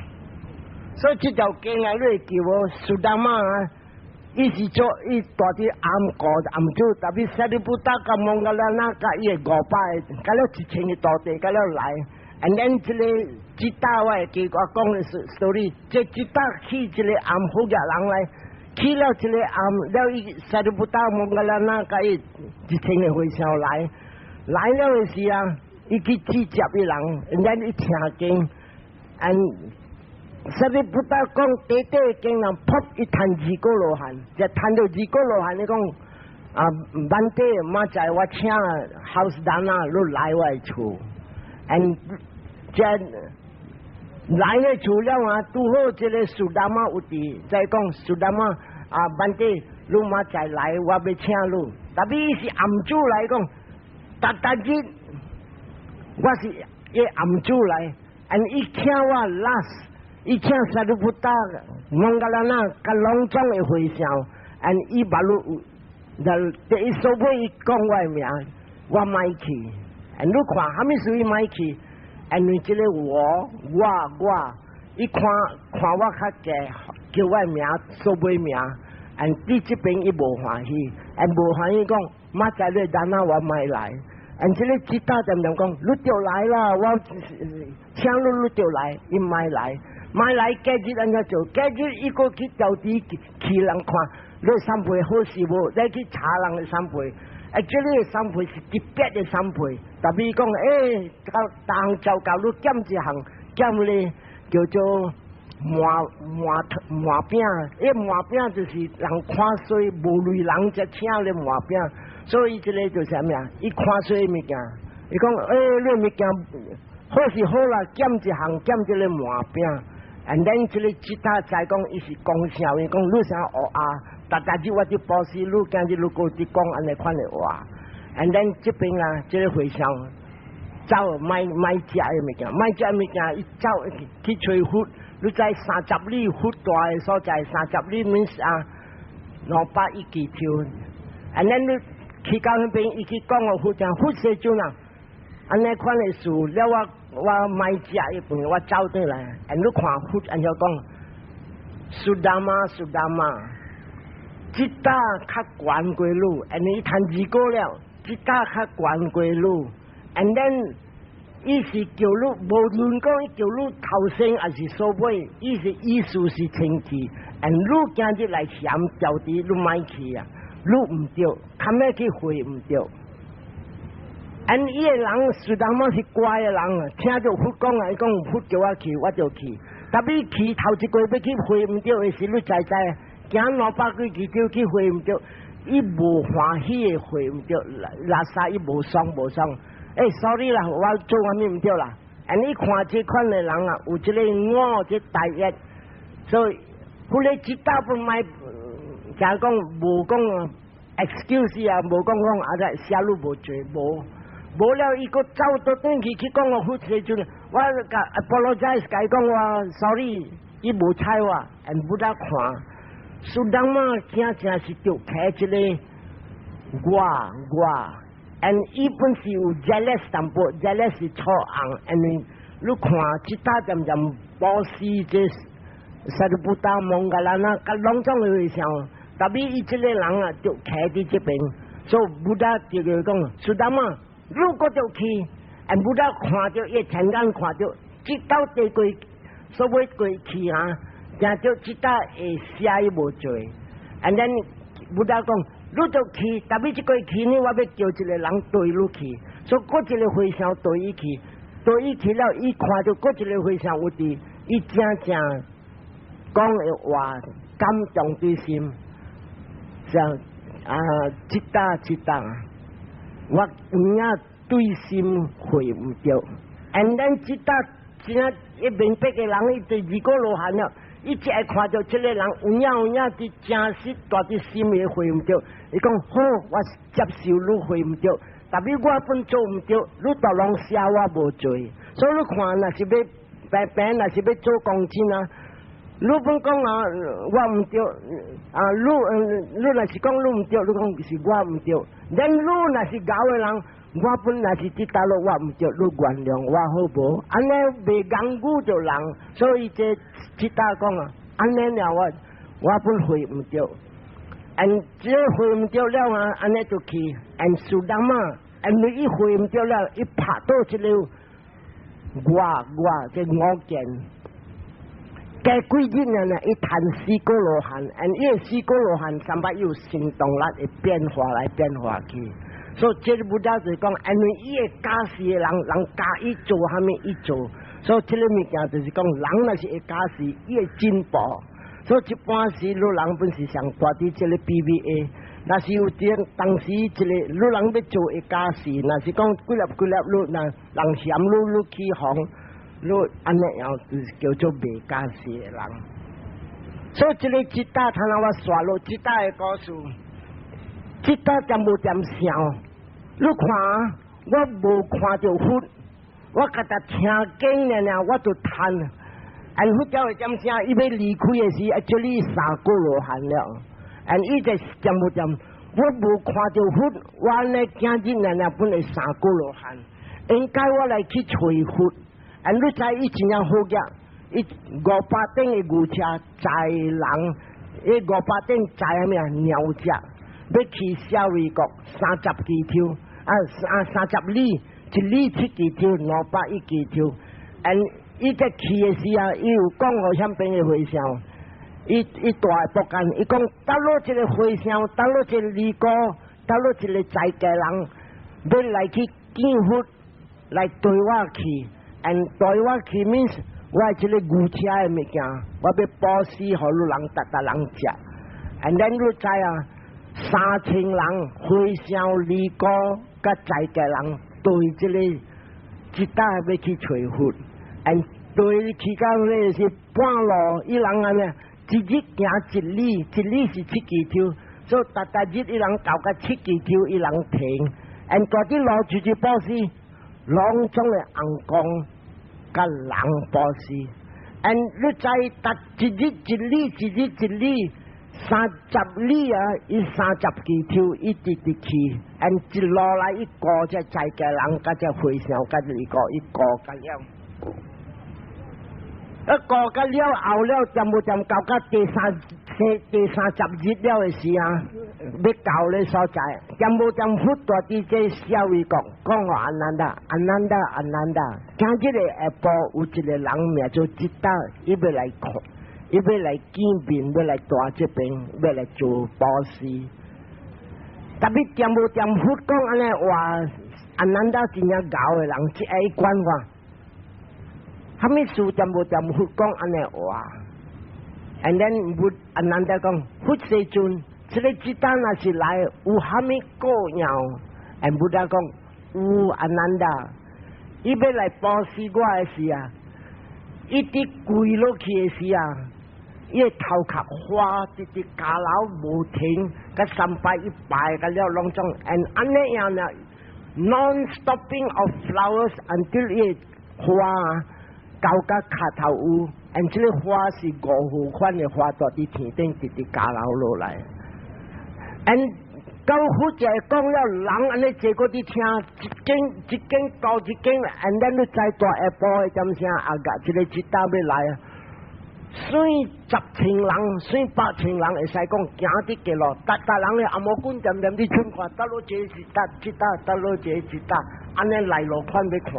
[SPEAKER 1] 所以這條經啊，你會記無？Sudama 啊，伊是做伊蹛佇暗國暗主，但是 Sariputta 佮 Moggallana 佮伊的500個，佮了1000個徒弟，佮了來。And then 這個 Citta 我會記我講的是 story，這 Citta 去這個暗好額人來，去了這個暗了伊 Sariputta Moggallana 佮伊1000個和尚來，來了的時啊，伊去去接伊人，and then 伊聽經，and Sariputta 講短短經人，噗伊趁二果羅漢，就趁著二果羅漢，伊講啊，Bhante 明仔載我請 house dana 你來我的厝，and 這來了厝了啊，拄好這個 Sudama 有佇，再講 Sudama 啊，Bhante 你明仔載來，我欲請你，但是伊是暗主來講，逐逐日我是伊暗主來，and 伊請我 last。伊請 Sariputta、 Moggallana 佮攏總的和尚，and 伊捌有，第一所尾伊講我的名，我莫去。and 你看，蝦米事伊莫去？因為這個我我我，伊看看我較低，叫我的名，所尾名，and 佇這邊伊無歡喜，and 無歡喜講，明仔載你 dana 我莫來。and 這個 Citta 漸漸講，你著來啦，我請你你著來，伊莫來。莫來隔日按怎做？隔日伊閣去調佇去人看，你三皮好勢無？你去查人的三皮，啊，這個三皮是特別的三皮。但是講，欸，當就教你減一項，減咧叫做麻麻麻餅。欸，麻餅就是人看衰無類人才請咧麻餅，所以這個就是啥物啊？伊看衰物件，伊講，欸，你物件好是好啦，減一項，減這個麻餅。And then 這個 Citta 知講，伊是講啥？伊講你啥學啊？逐逐日我佇布施，你今日你閣佇講按呢款的話。And then 這邊啊，這個和尚走莫莫食的物件，莫食的物件，伊走去揣佛。你知30里佛蹛的所在，30里 means 啊，210尺。And then 你去到彼邊，伊去講予佛聽，佛世尊啊，按呢款的事了我。我莫食一飯，我走轉來。and 你看佛按怎講，Sudama Sudama，Citta 較懸過你，and 伊趁二果了，Citta 較懸過你， ，and then 伊是叫你無論講伊叫你頭先還是數尾，伊是意思是清氣，and 你今日來嫌掉佇你莫去啊，你毋對，較尾去會毋對。and 伊个人雖然講是乖的人啊，聽著佛講啊，伊講佛叫我去，我就去。但欲去頭一過欲去會毋對的時，你知知行200幾支去會毋對，伊無歡喜的會毋對，垃圾伊無爽無爽。欸，sorry 啦，我做啥物毋對啦。and 你看這款的人啊，有這個我這大業，所以佢咧一大部分賣，就講無講 excuse 啊，無講講啊，這寫你無做無。無了，伊閣走倒轉去去講我佛時陣，我共 apologize，共伊講我 sorry，伊無睬我，and Buddha 看，Sudhamma 真正是著騎這個我我，and 伊本是有 jealous 淡薄，jealous 是錯紅，and 你看這搭漸漸布施這 Sariputta、Moggallana，佮攏總會想，但欲伊這個人啊，就騎佇這邊，所以 Buddha 就講 Sudhamma。你閣著去，and Buddha 看著伊天眼看著，直到地過所謂過去啊，聽著這搭會寫伊無做，and then Buddha 講，你著去，但欲這過去呢，我欲叫一個人綴你去，所以閣一個和尚綴伊去，綴伊去了，伊看著閣一個和尚有佇，伊真正講的話感動對心，像啊，這搭這搭，我有影對心會毋對，and then 這搭真正一明白的人，伊對二果羅漢了，伊只會看著這個人有影有影佇真實大佇心會會毋對，伊講好，我接受你會毋對，但欲我本做毋對，你都攏寫我無罪，所以你看，若是欲平平，若是欲做公親啊，你本講啊，我毋對，啊，你你若是講你毋對，你講是我毋對，咱你若是𠢕的人，我本來是佇大陸，我毋對，你原諒我好無？按呢袂講語著人，所以這這搭講啊，按呢了我我本會毋對，and 這會毋對了啊，按呢就去，and Sudhamma，and 你一會毋對了，伊拍倒這個我我這我見。過幾日呢，伊談四果羅漢，and 伊四果羅漢三百有行動力會變化來變化去。所以這個 Buddha 就是講，因為伊會加持的人，人教伊做啥物，伊做。所以這個物件就是講，人若是會加持，伊會進步。所以一般時，你人本是上大佇這個 PBA，若是有點當時這個你人欲做會加持，若是講幾粒幾粒你若人嫌你你起哄，你按呢樣就是叫做袂加持的人。所以這個一搭，頭先我刷落這搭的故事，這搭點無點像。你看，我無看著佛，我共他聽經爾爾，我就嘆。按佛教會點聲，伊欲離開的時，啊，叫你三果羅漢了。按伊就點無點，我無看著佛，我呢今日爾爾本來三果羅漢，應該我來去揣佛。按你知伊真正好額，伊500頂的牛車載人，伊500頂載啥物啊？鳥隻，欲去舍衛國30支抽，啊三30里，一里7支抽，201支抽。按伊在去的時啊，伊有講予遐邊的和尚，伊伊大僕干，伊講佗落一個和尚，佗落一個尼姑，佗落一個在家人，欲來去見佛，來綴我去，and 綴我去 means 我這個牛車的物件，我欲布施予你人，逐逐人食。and then 你知啊，3000人和尚、尼姑、佮在家人綴這個一搭欲去揣佛。and 綴去到那是半路，伊人按呢，一日行一里，一里是7支抽，所以逐逐日伊人到甲七支抽，伊人停。and 蹛佇路就是布施，攏總的尪公佮人布施。and 你知逐一日一里，一日一里，30里啊，伊30支抽，一直直去。and 一路來伊顧這在家人，佮這和尚，佮尼姑，伊顧佮了。一過個了後了，就無就到到第30日了的時啊，欲到咧所在，就無就佛蹛佇這舍衛國，講予阿難達，阿難達，阿難達，今日個下晡有一個人名做吉達，伊欲來看，伊欲來見面，欲來蹛這邊，欲來做布施。特別掂無掂佛講按呢話，阿難達真正𠢕的人，這愛管我。啥物事掂無掂佛講按呢話，and then 佛阿難達講，佛世尊，這個吉達若是來有啥物過要？and Buddha 講有，阿難達，伊欲來布施我的時啊，伊佇跪落去的時啊，伊的頭殼花直直加流無停，佮三拜一拜佮了攏總，and 按呢樣呢，non-stopping of flowers until 伊花到甲跤頭有，and 這個花是五號款的花，蹛佇天頂直直加流落來。and 到佛就講了，人按呢坐過佇聽，一間一間到一間，and 咱你知大下晡的點聲啊？個這個吉達欲來啊！算10千人，算百千人，會使講行佇街路，逐逐人咧阿毛棍點點佇出看，倒落這是達吉達，倒落這是達，按呢來路款欲看，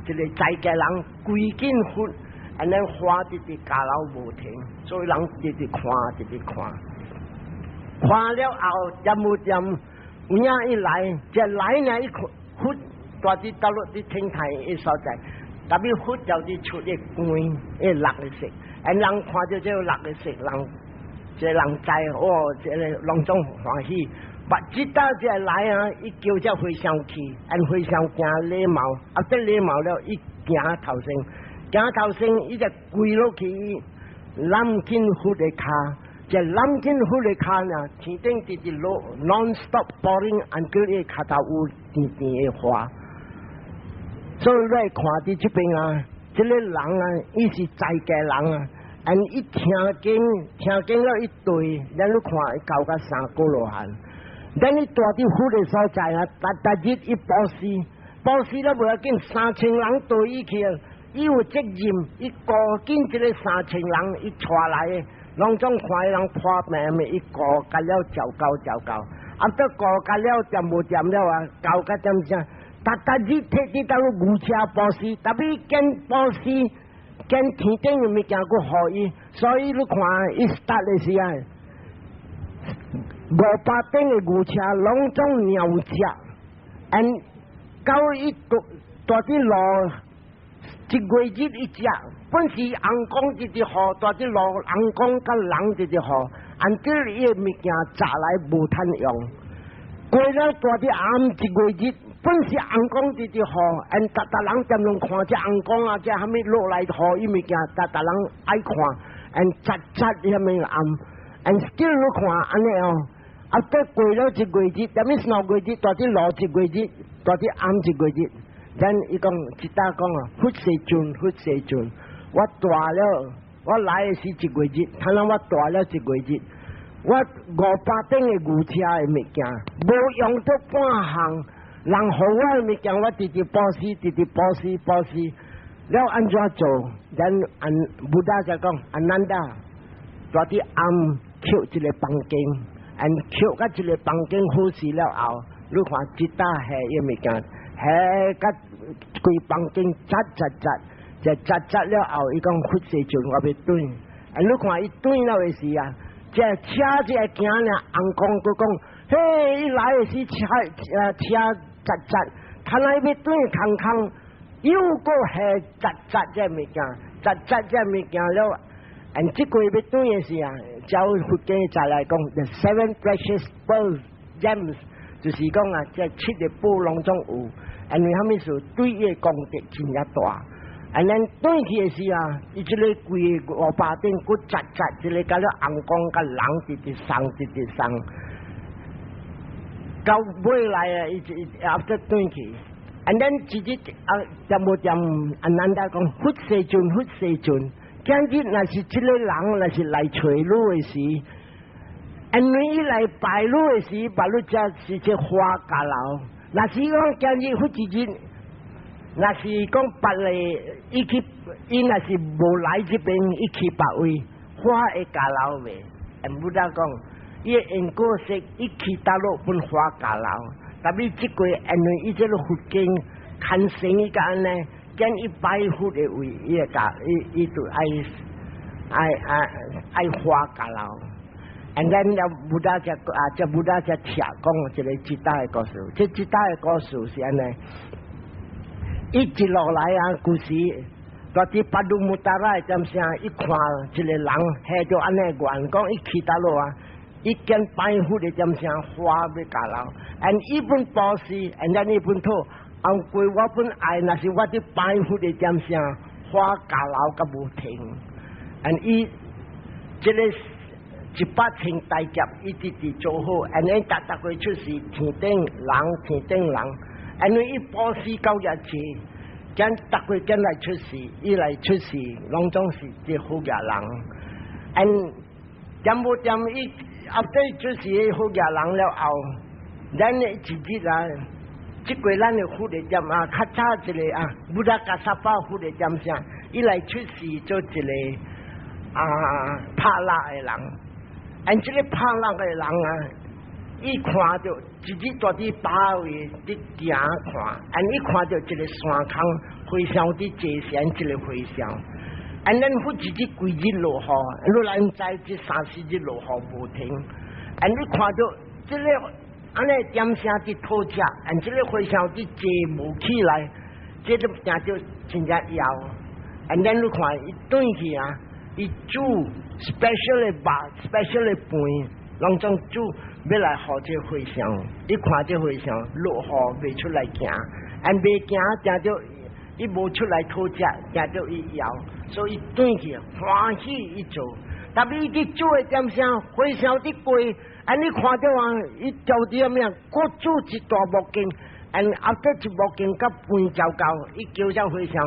[SPEAKER 1] 一個在家人規緊佛，按呢花直直加流無停，所以人直直看，直直看，看了後點無點，有影一來，這來呢一看佛蹛佇倒落佇天台的所在，特別佛就佇出個光，個綠的色。人看著這個綠的色，人這人知哦，這個攏總歡喜。捌直到這來啊，伊叫這和尚去，按和尚行禮貌，啊，得禮貌了，伊行頭先，行頭先，伊就跪落去，攬緊佛的跤，這攬緊佛的跤呢，天頂直直落，non-stop pouring until 伊跤頭有甜甜的花。所以來看佇這邊啊，這個人啊，伊是在家人啊，and 伊聽經，聽經了一對，咱你看伊到甲三果羅漢。咱伊蹛佇佛的所在啊，逐逐日伊布施，布施了無要緊，3000人對伊去，伊有責任，伊顧緊這個三千人，伊帶來的，攏總看伊人破病的，伊顧甲了照顧照顧，啊，得顧甲了掂無掂了啊，搞甲點啥？逐逐日摕佇倒牛車布施，特別見布施，見天頂的物件閣予伊，所以你看伊 start 的時啊，500頂的牛車攏總鳥食，and 到伊蹛蹛佇路一月日伊食，本是尪公直直予，蹛佇路尪公佮人直直予，until 伊的物件砸來無通用，過了蹛佇暗一月日。本是尪公直直予，and 逐逐人踮攏看這尪公啊，這蝦米落來予伊物件，逐逐人愛看，and 雜雜蝦米暗，and still 你看按呢哦，啊，得過了一月日，踮物2個月日，蹛佇路一月日，蹛佇暗一月日，咱伊講一搭講啊，佛世尊，佛世尊，我蹛了，我來的是一月日，倘若我蹛了一月日，我500頂的牛車的物件，無用到半項。人予我的物件，我直直布施，直直布施，布施了按怎做？咱按 Buddha 就講，阿難達，蹛佇暗抾一個房間，按抾甲一個房間好勢了後，你看一搭下伊物件，下甲規房間雜雜雜，就雜雜了後，伊講佛世尊，我欲轉，啊，你看伊轉了的時啊，這車這個行呢，尪公閣講，嘿，伊來的時車車雜雜，他來欲轉空空，又閣下雜雜這物件，雜雜這物件了，and 這過欲轉的時啊，照佛經再來講，the seven precious pearls gems，就是講啊，這七個寶攏總有，因為蝦米事對伊的功德真正大。and 咱轉去的時啊，伊這個規個500頂閣雜雜，這個佮了尪公佮人直直送直直送，到尾來啊，伊伊 after 轉去，and then 直直啊，掂無掂阿難達講，佛世尊，佛世尊，今日若是這個人若是來揣你的時，因為伊來拜你的時，把你這是這花加流，若是講今日佛一日。若是講別個，伊去，伊若是無來這邊，伊去別位，花會交流袂？Buddha 講，伊的因果說，伊去佗落分花交流。Tapi 這個因為伊這个佛經牽成伊個按呢，見伊拜佛的位，伊會教伊伊就愛愛愛愛花交流。And then 了 Buddha 才啊，這 Buddha 才聽講一个這大的故事，這這大的故事是按呢。伊一落來啊，舊時蹛佇 Padumuttara 點聲，伊看一个人下著按呢願，講伊去佗落啊，伊見拜佛的點聲花欲交流，and 伊本布施，and then 伊本討，後過我本愛，若是我佇拜佛的點聲花交流閣無停，and 伊這个100千大劫一直佇做好，and 伊逐逐個出世天頂人，天頂人。因為伊布施夠遮濟，見逐個見來出世，伊來出世，攏總是這好額人。And 點無點伊後底出世好額人了後，咱的一日啊，這個咱的佛的點啊，較早一个啊，Buddha Kassapa 佛的點聲，伊來出世做一个啊拍蠟的人。And 這个拍蠟的人啊，伊看著一日蹛佇百位佇行看，and 伊看著一个山空，和尚佇坐禪一个和尚，and 咱佛一日規日落雨，你來毋知這三四日落雨無停，and 你看著這个按呢點聲佇討食，and 這个和尚佇坐無起來，這個定著真正枵，and 咱你看伊轉去啊，伊煮 special 的肉，special 的飯，攏總煮。欲來予這和尚，伊看這和尚落雨袂出來行，and 袂行，定著伊無出來討食，定著伊枵，所以轉去歡喜伊做。Tapi 伊佇煮的點聲，和尚佇過，and 你看著啊，伊做佇啥物啊？閣煮一大木鏡，and after 一木鏡佮飯交夠，伊叫這和尚，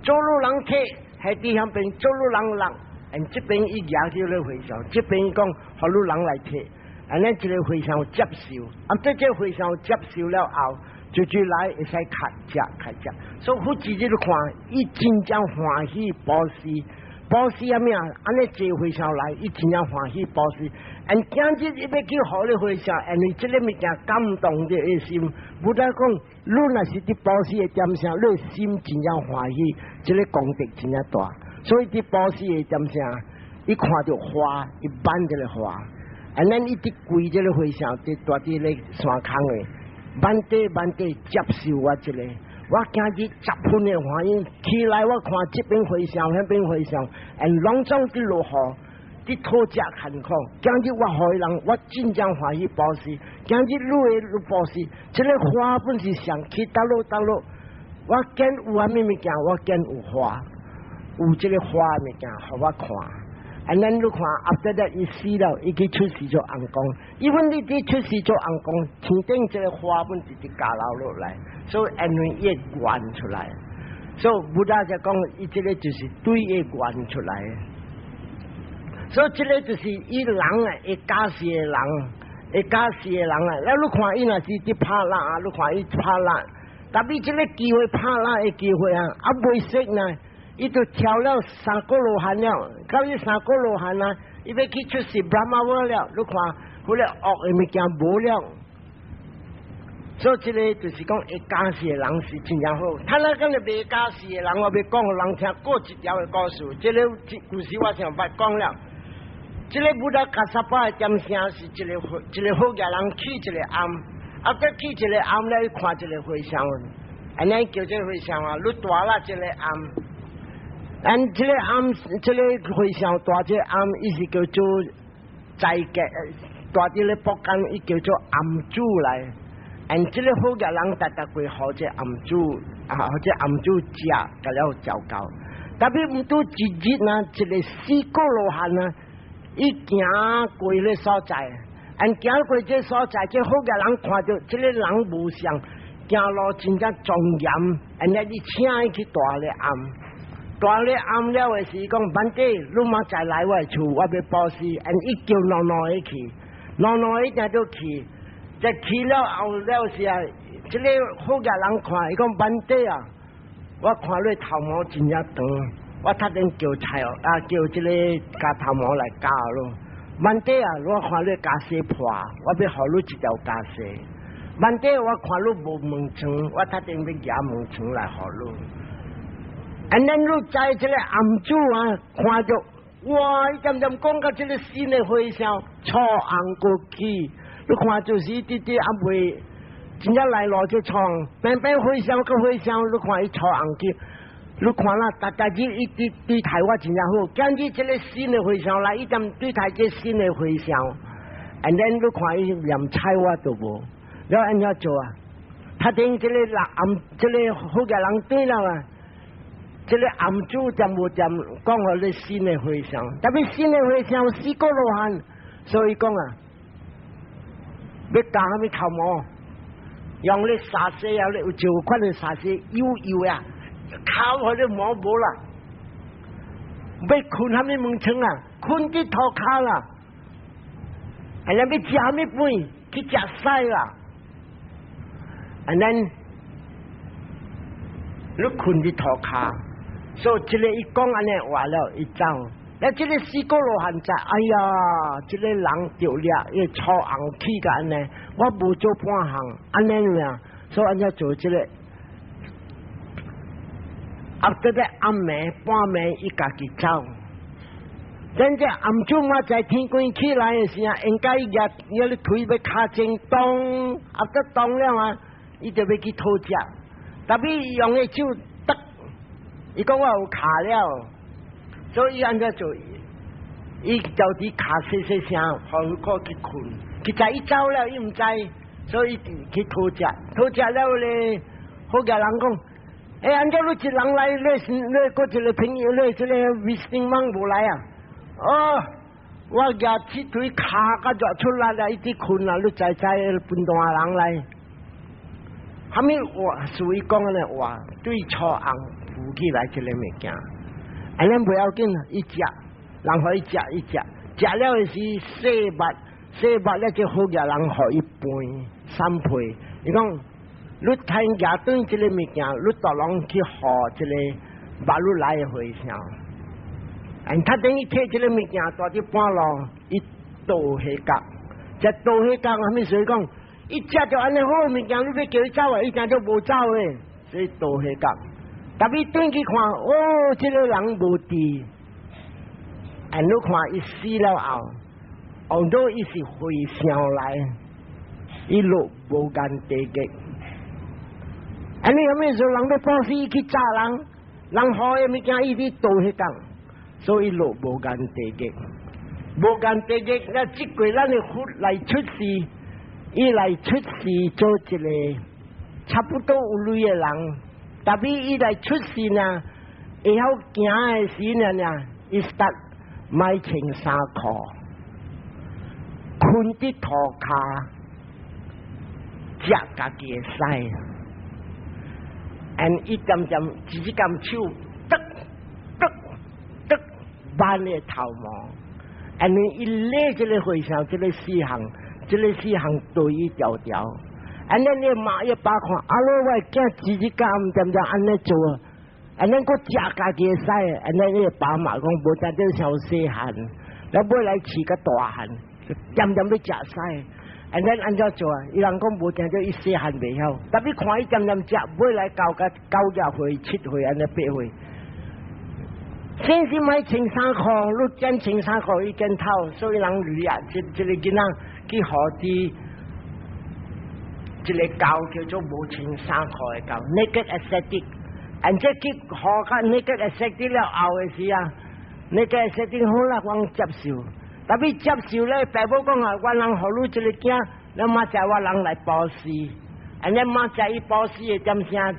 [SPEAKER 1] 做汝人提，喺佇遐邊做汝人搦，and 這邊伊舉著咧和尚，這邊講予汝人來提。按呢一个和尚接受，啊，這個和尚接受了後，就就來會使較食較食。所以佛一日看，伊真正歡喜布施，布施啥物啊？按呢這和尚來，伊真正歡喜布施。And 今日伊欲去予咧和尚，因為這个物件感動著伊心。Buddha 講，你若是佇布施的點聲，你心真正歡喜，這个功德真正大。所以佇布施的點聲，伊看著花，伊挽這个花。And 咱伊佇跪這个和尚，佇蹛佇咧山空的，Bhante Bhante 接受我這个，我今日十分的歡喜，起來我看這邊和尚，彼邊和尚，and 攏總佇落雨，佇討食艱苦。今日我予人，我真正歡喜布施。今日你的你布施，這个花本是上去佗落佗落，我見有啥物物件，我見有花，有這个花物件，予我看。And 咱你看，after that 伊死了，伊去出世做尪公。因為你佇出世做尪公，天頂這个花本直直交流落來，所以因為伊會願出來。所以 Buddha 就講，伊這个就是對伊願出來。所以這个就是伊人啊，會加持的人，會加持的人啊。那你看伊若是佇拍蠟啊，你看伊拍蠟，tapi 這个機會拍蠟的機會啊，啊袂識呢。伊就跳了三果羅漢了，到伊三果羅漢啊，伊欲去出世 Brahma 了，你看，彼个惡的物件無了。所以這个就是講會加持的人是真正好。他那個袂加持的人，我欲講予人聽，閣一條的故事。這个故事我上捌講了。這个 Buddha Kassapa 的點聲是一个一个好額人去一个庵，啊，閣去一个庵咧，看一个和尚，按呢叫這个和尚啊，你蹛啦這个庵。And 這个庵，這个和尚蹛這个庵，伊是叫做在家，蹛佇咧北間，伊叫做庵主來。And 這个好額人，逐逐過予這庵主，啊，予這庵主食，共了照顧。Tapi 毋拄一日呢，一个四果羅漢啊，伊行過咧所在，and 行過這所在，這好額人看著這个人無相，行路真正莊嚴，and 伊請伊去蹛咧庵。蹛咧暗了的時，講 Bhante，你明仔來我的厝，我欲布施，and 伊叫兩兩个去，兩兩個定都去，這去了後了時啊，這个好額人看，伊講 Bhante 啊，我看你頭毛真正長，我特登叫菜啊，叫這個絞頭毛來絞囉。萬底啊，我看你袈裟破，我欲予你一條袈裟。萬底我看你無門床，我特登欲舉門床來予你。And then 你知這個暗主啊，看著哇，伊漸漸講到這個新的和尚，錯紅過去，你看就是一直直啊袂，真正來路就創，平平和尚閣和尚，你看伊錯紅去，你看啦，逐逐日伊對對待我真正好，今日這個新的和尚來，伊踮對待這新的和尚，and then 你看伊連睬我都無，了按怎做啊？他頂這個人暗，這個好個人對了啊。這個暗主踮無踮講予你新的和尚，特別新的和尚四果羅漢，所以講啊，欲絞啥物頭毛，用咧沙硪啊，咧有一款的沙硪油油啊，烤予你毛無啦，欲睏啥物門床啊，睏佇塗跤啦，啊，欲食啥物飯，去食屎啦，and then 你睏佇塗跤。所以這個伊講按呢話了，伊走。那這個四果羅漢知，哎呀，這個人著掠，伊錯紅起個按呢，我無做半項，按呢樣，所以按怎做這個。啊，這個暗暝半暝，伊家己走。等這暗主嘛在天光起來的時候，應該伊伊咧腿欲尻前動，啊，得動了啊，伊就欲去討食，特別用的手。伊講我有跤了，所以伊按怎做？伊就佇跤細細聲，予伊去睏。其實伊走了，伊毋知，所以去討食，討食了咧，好個人講，欸，按怎你一人來，你是你閣一個朋友，你這個 visiting monk 無來啊？哦，我舉鐵錘跤甲熱出來了，一直睏啊，你知知分大人來。啥物話屬於講的話，對錯紅浮起來這個物件，按呢不要緊，伊食，人予伊食，伊食，食了的是洗目，洗目了就好額人予伊飯三倍。伊講，你趁舉轉這個物件，你逐攏去予這個目你來的和尚。And 他等於提這個物件，蹛佇半路，伊倒下角，這倒下角，啥物所以講？伊食著按呢好物件，你欲叫伊走啊，伊定就無走的，所以倒下角。特別轉去看，哦，這個人無佇，and 你看伊死了後，後頭伊是和尚來，伊落無間地獄。按呢啥物說人欲布施去詐人，人予的物件伊佇倒彼工，所以落無間地獄。無間地獄，那這過咱的佛來出世。伊來出世做一個差不多有鐳的人，特別伊來出世呢，會曉行的時呢呢，伊 start 莫穿衫褲，睏佇塗跤，食家己的屎，and 伊漸漸一只甘手，得得得，挽的頭毛，and 伊禮這個和尚，這個四項。這個四項對伊條條，按呢你媽伊爸看，啊囉我囝一日敢恬恬按呢做，按呢閣食家己的屎，按呢伊爸媽講無當做小細漢，了尾來飼較大漢，恬恬欲食屎，按呢按怎做啊？伊人講無定做伊細漢袂曉，特別看伊恬恬食，尾來到甲9歲、7歲按呢8歲。先是莫穿衫褲，你剪穿衫褲伊見透，所以人掠這這個囡仔去予佇一個教叫做無穿衫褲的教，naked ascetic。and 這去予較 naked ascetic 了後的時啊，naked ascetic 好啦，我接受。特別接受咧，爸母講啊，我人予你這個囝，你明仔我人來布施，and 你明仔伊布施的點聲，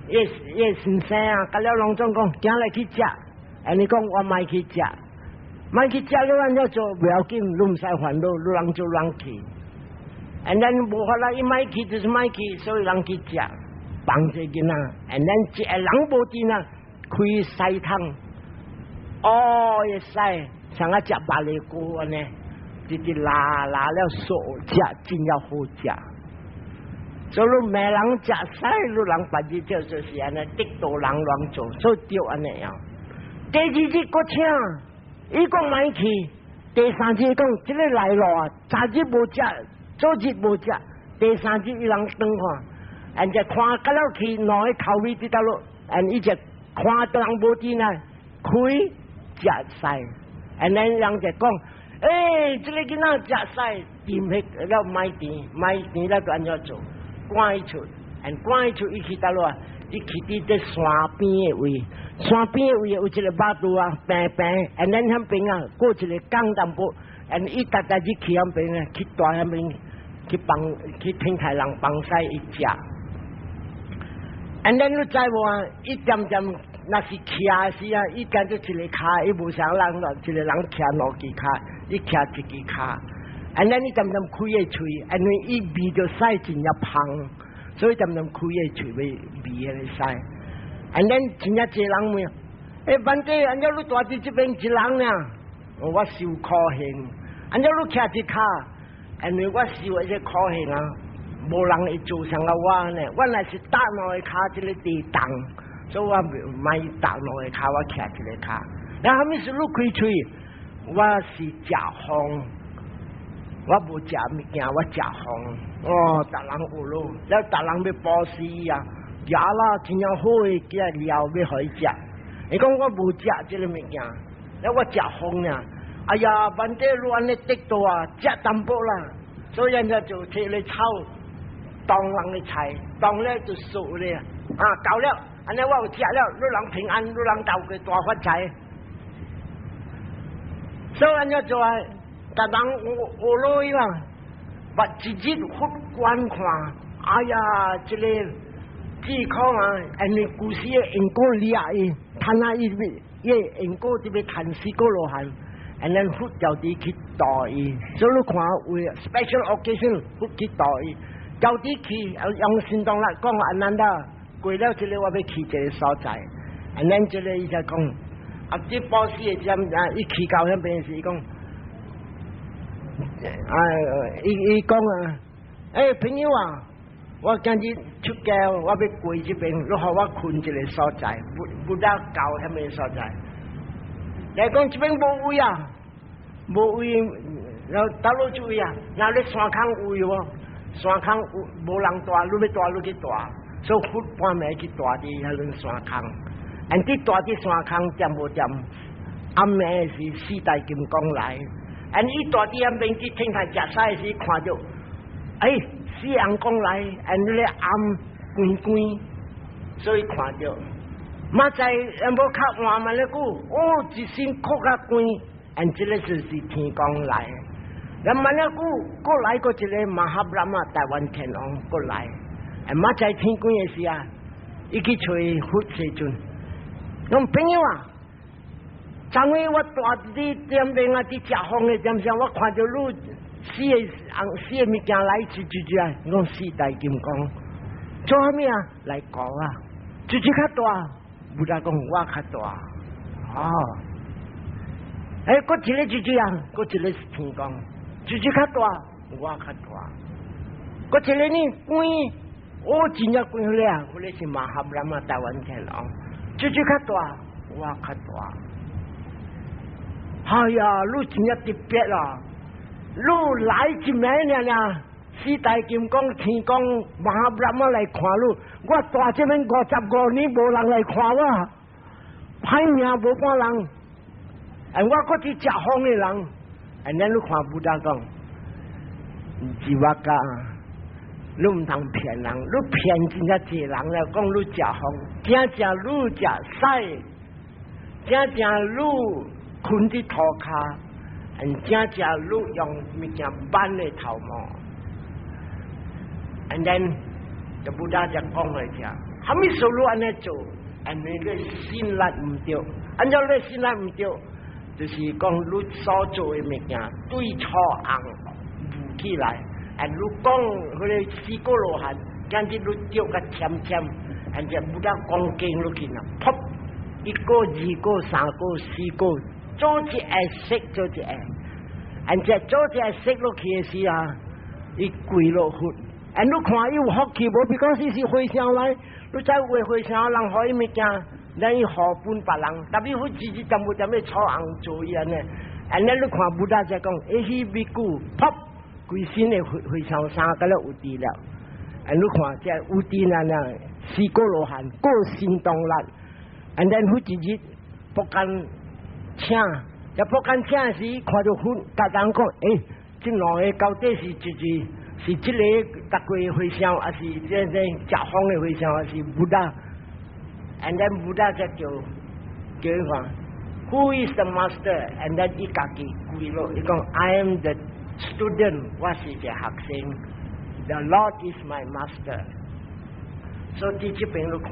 [SPEAKER 1] 伊伊先生啊，甲了攏總講，囝來去食。and 你講我莫去食，莫去食，你按怎做不要緊，你毋使煩惱，你人做人去。And then 無法啦，伊莫去就是莫去，所以人去食，幫這囡仔。And then 一個人無佇呢，開屎桶，哦，伊屎像啊食百里菇按呢，直直拉拉了素食，真正好食。所以你罵人食屎，你人別日就是按呢，得道人亂做，所以著按呢樣。第二日閣請，伊講莫去。第三日講這个來咯啊，昨日無食，昨日無食，第三日伊人轉看，人就看甲了去兩个頭尾佇倒落，and 伊就看到人無佇呢，開食屎，and then 人就講，欸，這个囡仔食屎，甜彼了莫甜，莫甜了就按怎做？趕伊出，and 趕伊出，伊去佗落啊？伊去佇這山邊的位，山邊的位有一个肉肚啊，平平，and 咱遐邊啊，過一个江淡薄，and 伊逐逐日去遐邊啊，去蹛遐邊，去幫去天台人幫屎伊食。and 咱你知無啊？伊漸漸若是徛時啊，伊敢做一个跤，伊無像人咯，一个人徛兩支跤，伊徛一支跤。and 咱伊漸漸開个喙，因為伊味著屎真正芳，所以漸漸開个喙欲味彼个屎。and 咱真正濟人問，欸，Bhante，按怎你蹛佇這邊一人爾？我受苦行，按怎你徛一跤？因為我受彼個苦行啊，無人會做像我呢。我若是踏兩个跤，這个地動，所以我莫踏兩个跤，我徛一个跤。然後啥物事你開喙？我是食風。我無食物件，我食風。哦，逐人有咯，了逐人欲布施啊，食啦，真正好的个料欲予伊食。伊講我無食這个物件，了我食風爾。哎呀，Bhante 你按呢得道啊，食淡薄啦。所以人家就提咧草當人的菜，當咧就熟咧啊，夠了，按呢我有食了，你人平安，你人鬥過大發財。所以按呢做啊。逐人學落去啦，捌一日佛觀看，哎呀，這個智空啊，因為古時的因果掠伊，趁啊伊伊因果特別趁死過羅漢，and then 佛就佇去度伊，所以你看為 special occasion 佛去度伊，就佇去用行動力講阿難達，過了這个我欲去一个所在，and then 這个伊就講，啊，這布施的時啊，伊去到遐邊時講。哎，伊伊講啊，欸，朋友啊，我今日出家，我欲過這邊，你予我睏一个所在，不不得到遐物所在。來講這邊無位啊，無位，然後佗落就位啊，若咧山空有無？山空有無人蹛，你欲蹛你去蹛，所以佛半暝去蹛佇彼陣山空，and 佇蹛佇山空踮無踮？暗暝時四大金剛來。and 伊蹛佇遐邊去天台食屎時，看著，哎，四紅光來，and 咧暗光光，所以看著。嘛在無較晚嘛咧久，哦，一身較較光，and 這个就是天公來。那嘛咧久，閣來閣一个瑪哈布拉瑪大梵天王閣來，and 嘛在天光的時啊，伊去揣佛世尊，講朋友啊。昨昏我蹛佇點邊啊，佇食風的點上，我看著你四个紅四个物件來一一隻啊，講四大金剛，做啥物啊？來講啊，一隻較大，Buddha 講我較大，哦，欸，閣一個一隻啊，閣一個是天公，一隻較大，我較大，閣一個呢光，我真正光了，彼个是瑪哈布拉瑪大梵天王，一隻較大，我較大。哎呀，你真正特別啦！你來一暝爾爾，四大金剛、天公、瑪哈布拉瑪來看你，我蹛這邊55年無人來看我，歹命無半人，哎，我閣是食風的人，and 咱你看 Buddha 講，自我講，你毋通騙人，你騙真正濟人了，講你食風，真正你食屎，真正你睏佇塗跤，真正你用物件挽的頭毛，and then 就 Buddha 就講來聽，啥物事你按呢做，因為你信力毋對，按怎你信力毋對，就是講你所做的物件對錯紅霧起來，and 你講彼个四果羅漢，今日你著甲淺淺，and 就 Buddha 講經落去啦，噗，一個、二個、三個、四個，做一下識做一下，and 這做一下識落去的時啊，伊跪落佛。And 你看伊有福氣無？比講是和尚來，你知有的和尚人予伊物件，咱伊予分別人，特別伊日日淡薄踮咧草尪做伊按呢。And 咧你看 Buddha 才講，ehi bhikkhu，噗，規身的和和尚衫佮了有佇了。And 你看這有佇那那四果羅漢過神通力，and then 佛一日不敢請，這不敢請時看著佛，逐人講，欸，這兩个到底是一是是這個逐個和尚，還是這這食風的和尚，還是 Buddha？And then Buddha 才叫叫伊看，Who is the master？And then 伊家己跪落，伊講 I am the student，我是一個學生。The Lord is my master。所以這邊你看，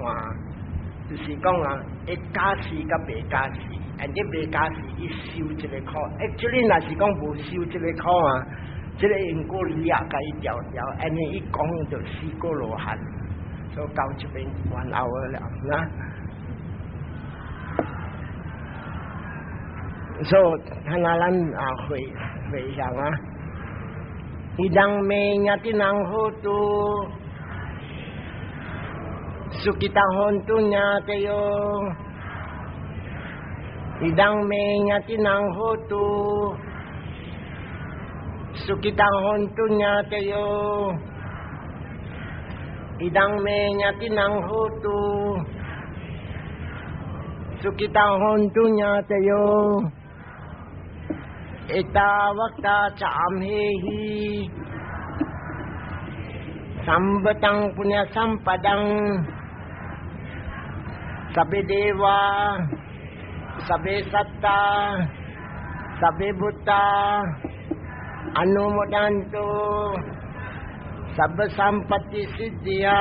[SPEAKER 1] 就是講啊，會加持佮袂加持，and 這袂加持，伊受這个苦。Actually，若是講無受這個苦啊，這个因果掠共伊牢牢，and 伊講就四果羅漢，所以到這邊 one hour 了，นะ。所以，看那咱啊回回向啊，Idam me ñātinam hotu, sukhita hontu ñātayo. Idam me ñātinam hotu, sukhita hontu ñātayo. Idam me ñātinam hotu, sukhita hontu ñātayo. Ettavata ca amhehi, sambhatam puñña sampadam, sabbe deva, sabbe satta, sabbe bhuta, anumodantu, sabba sampatti siddhiya.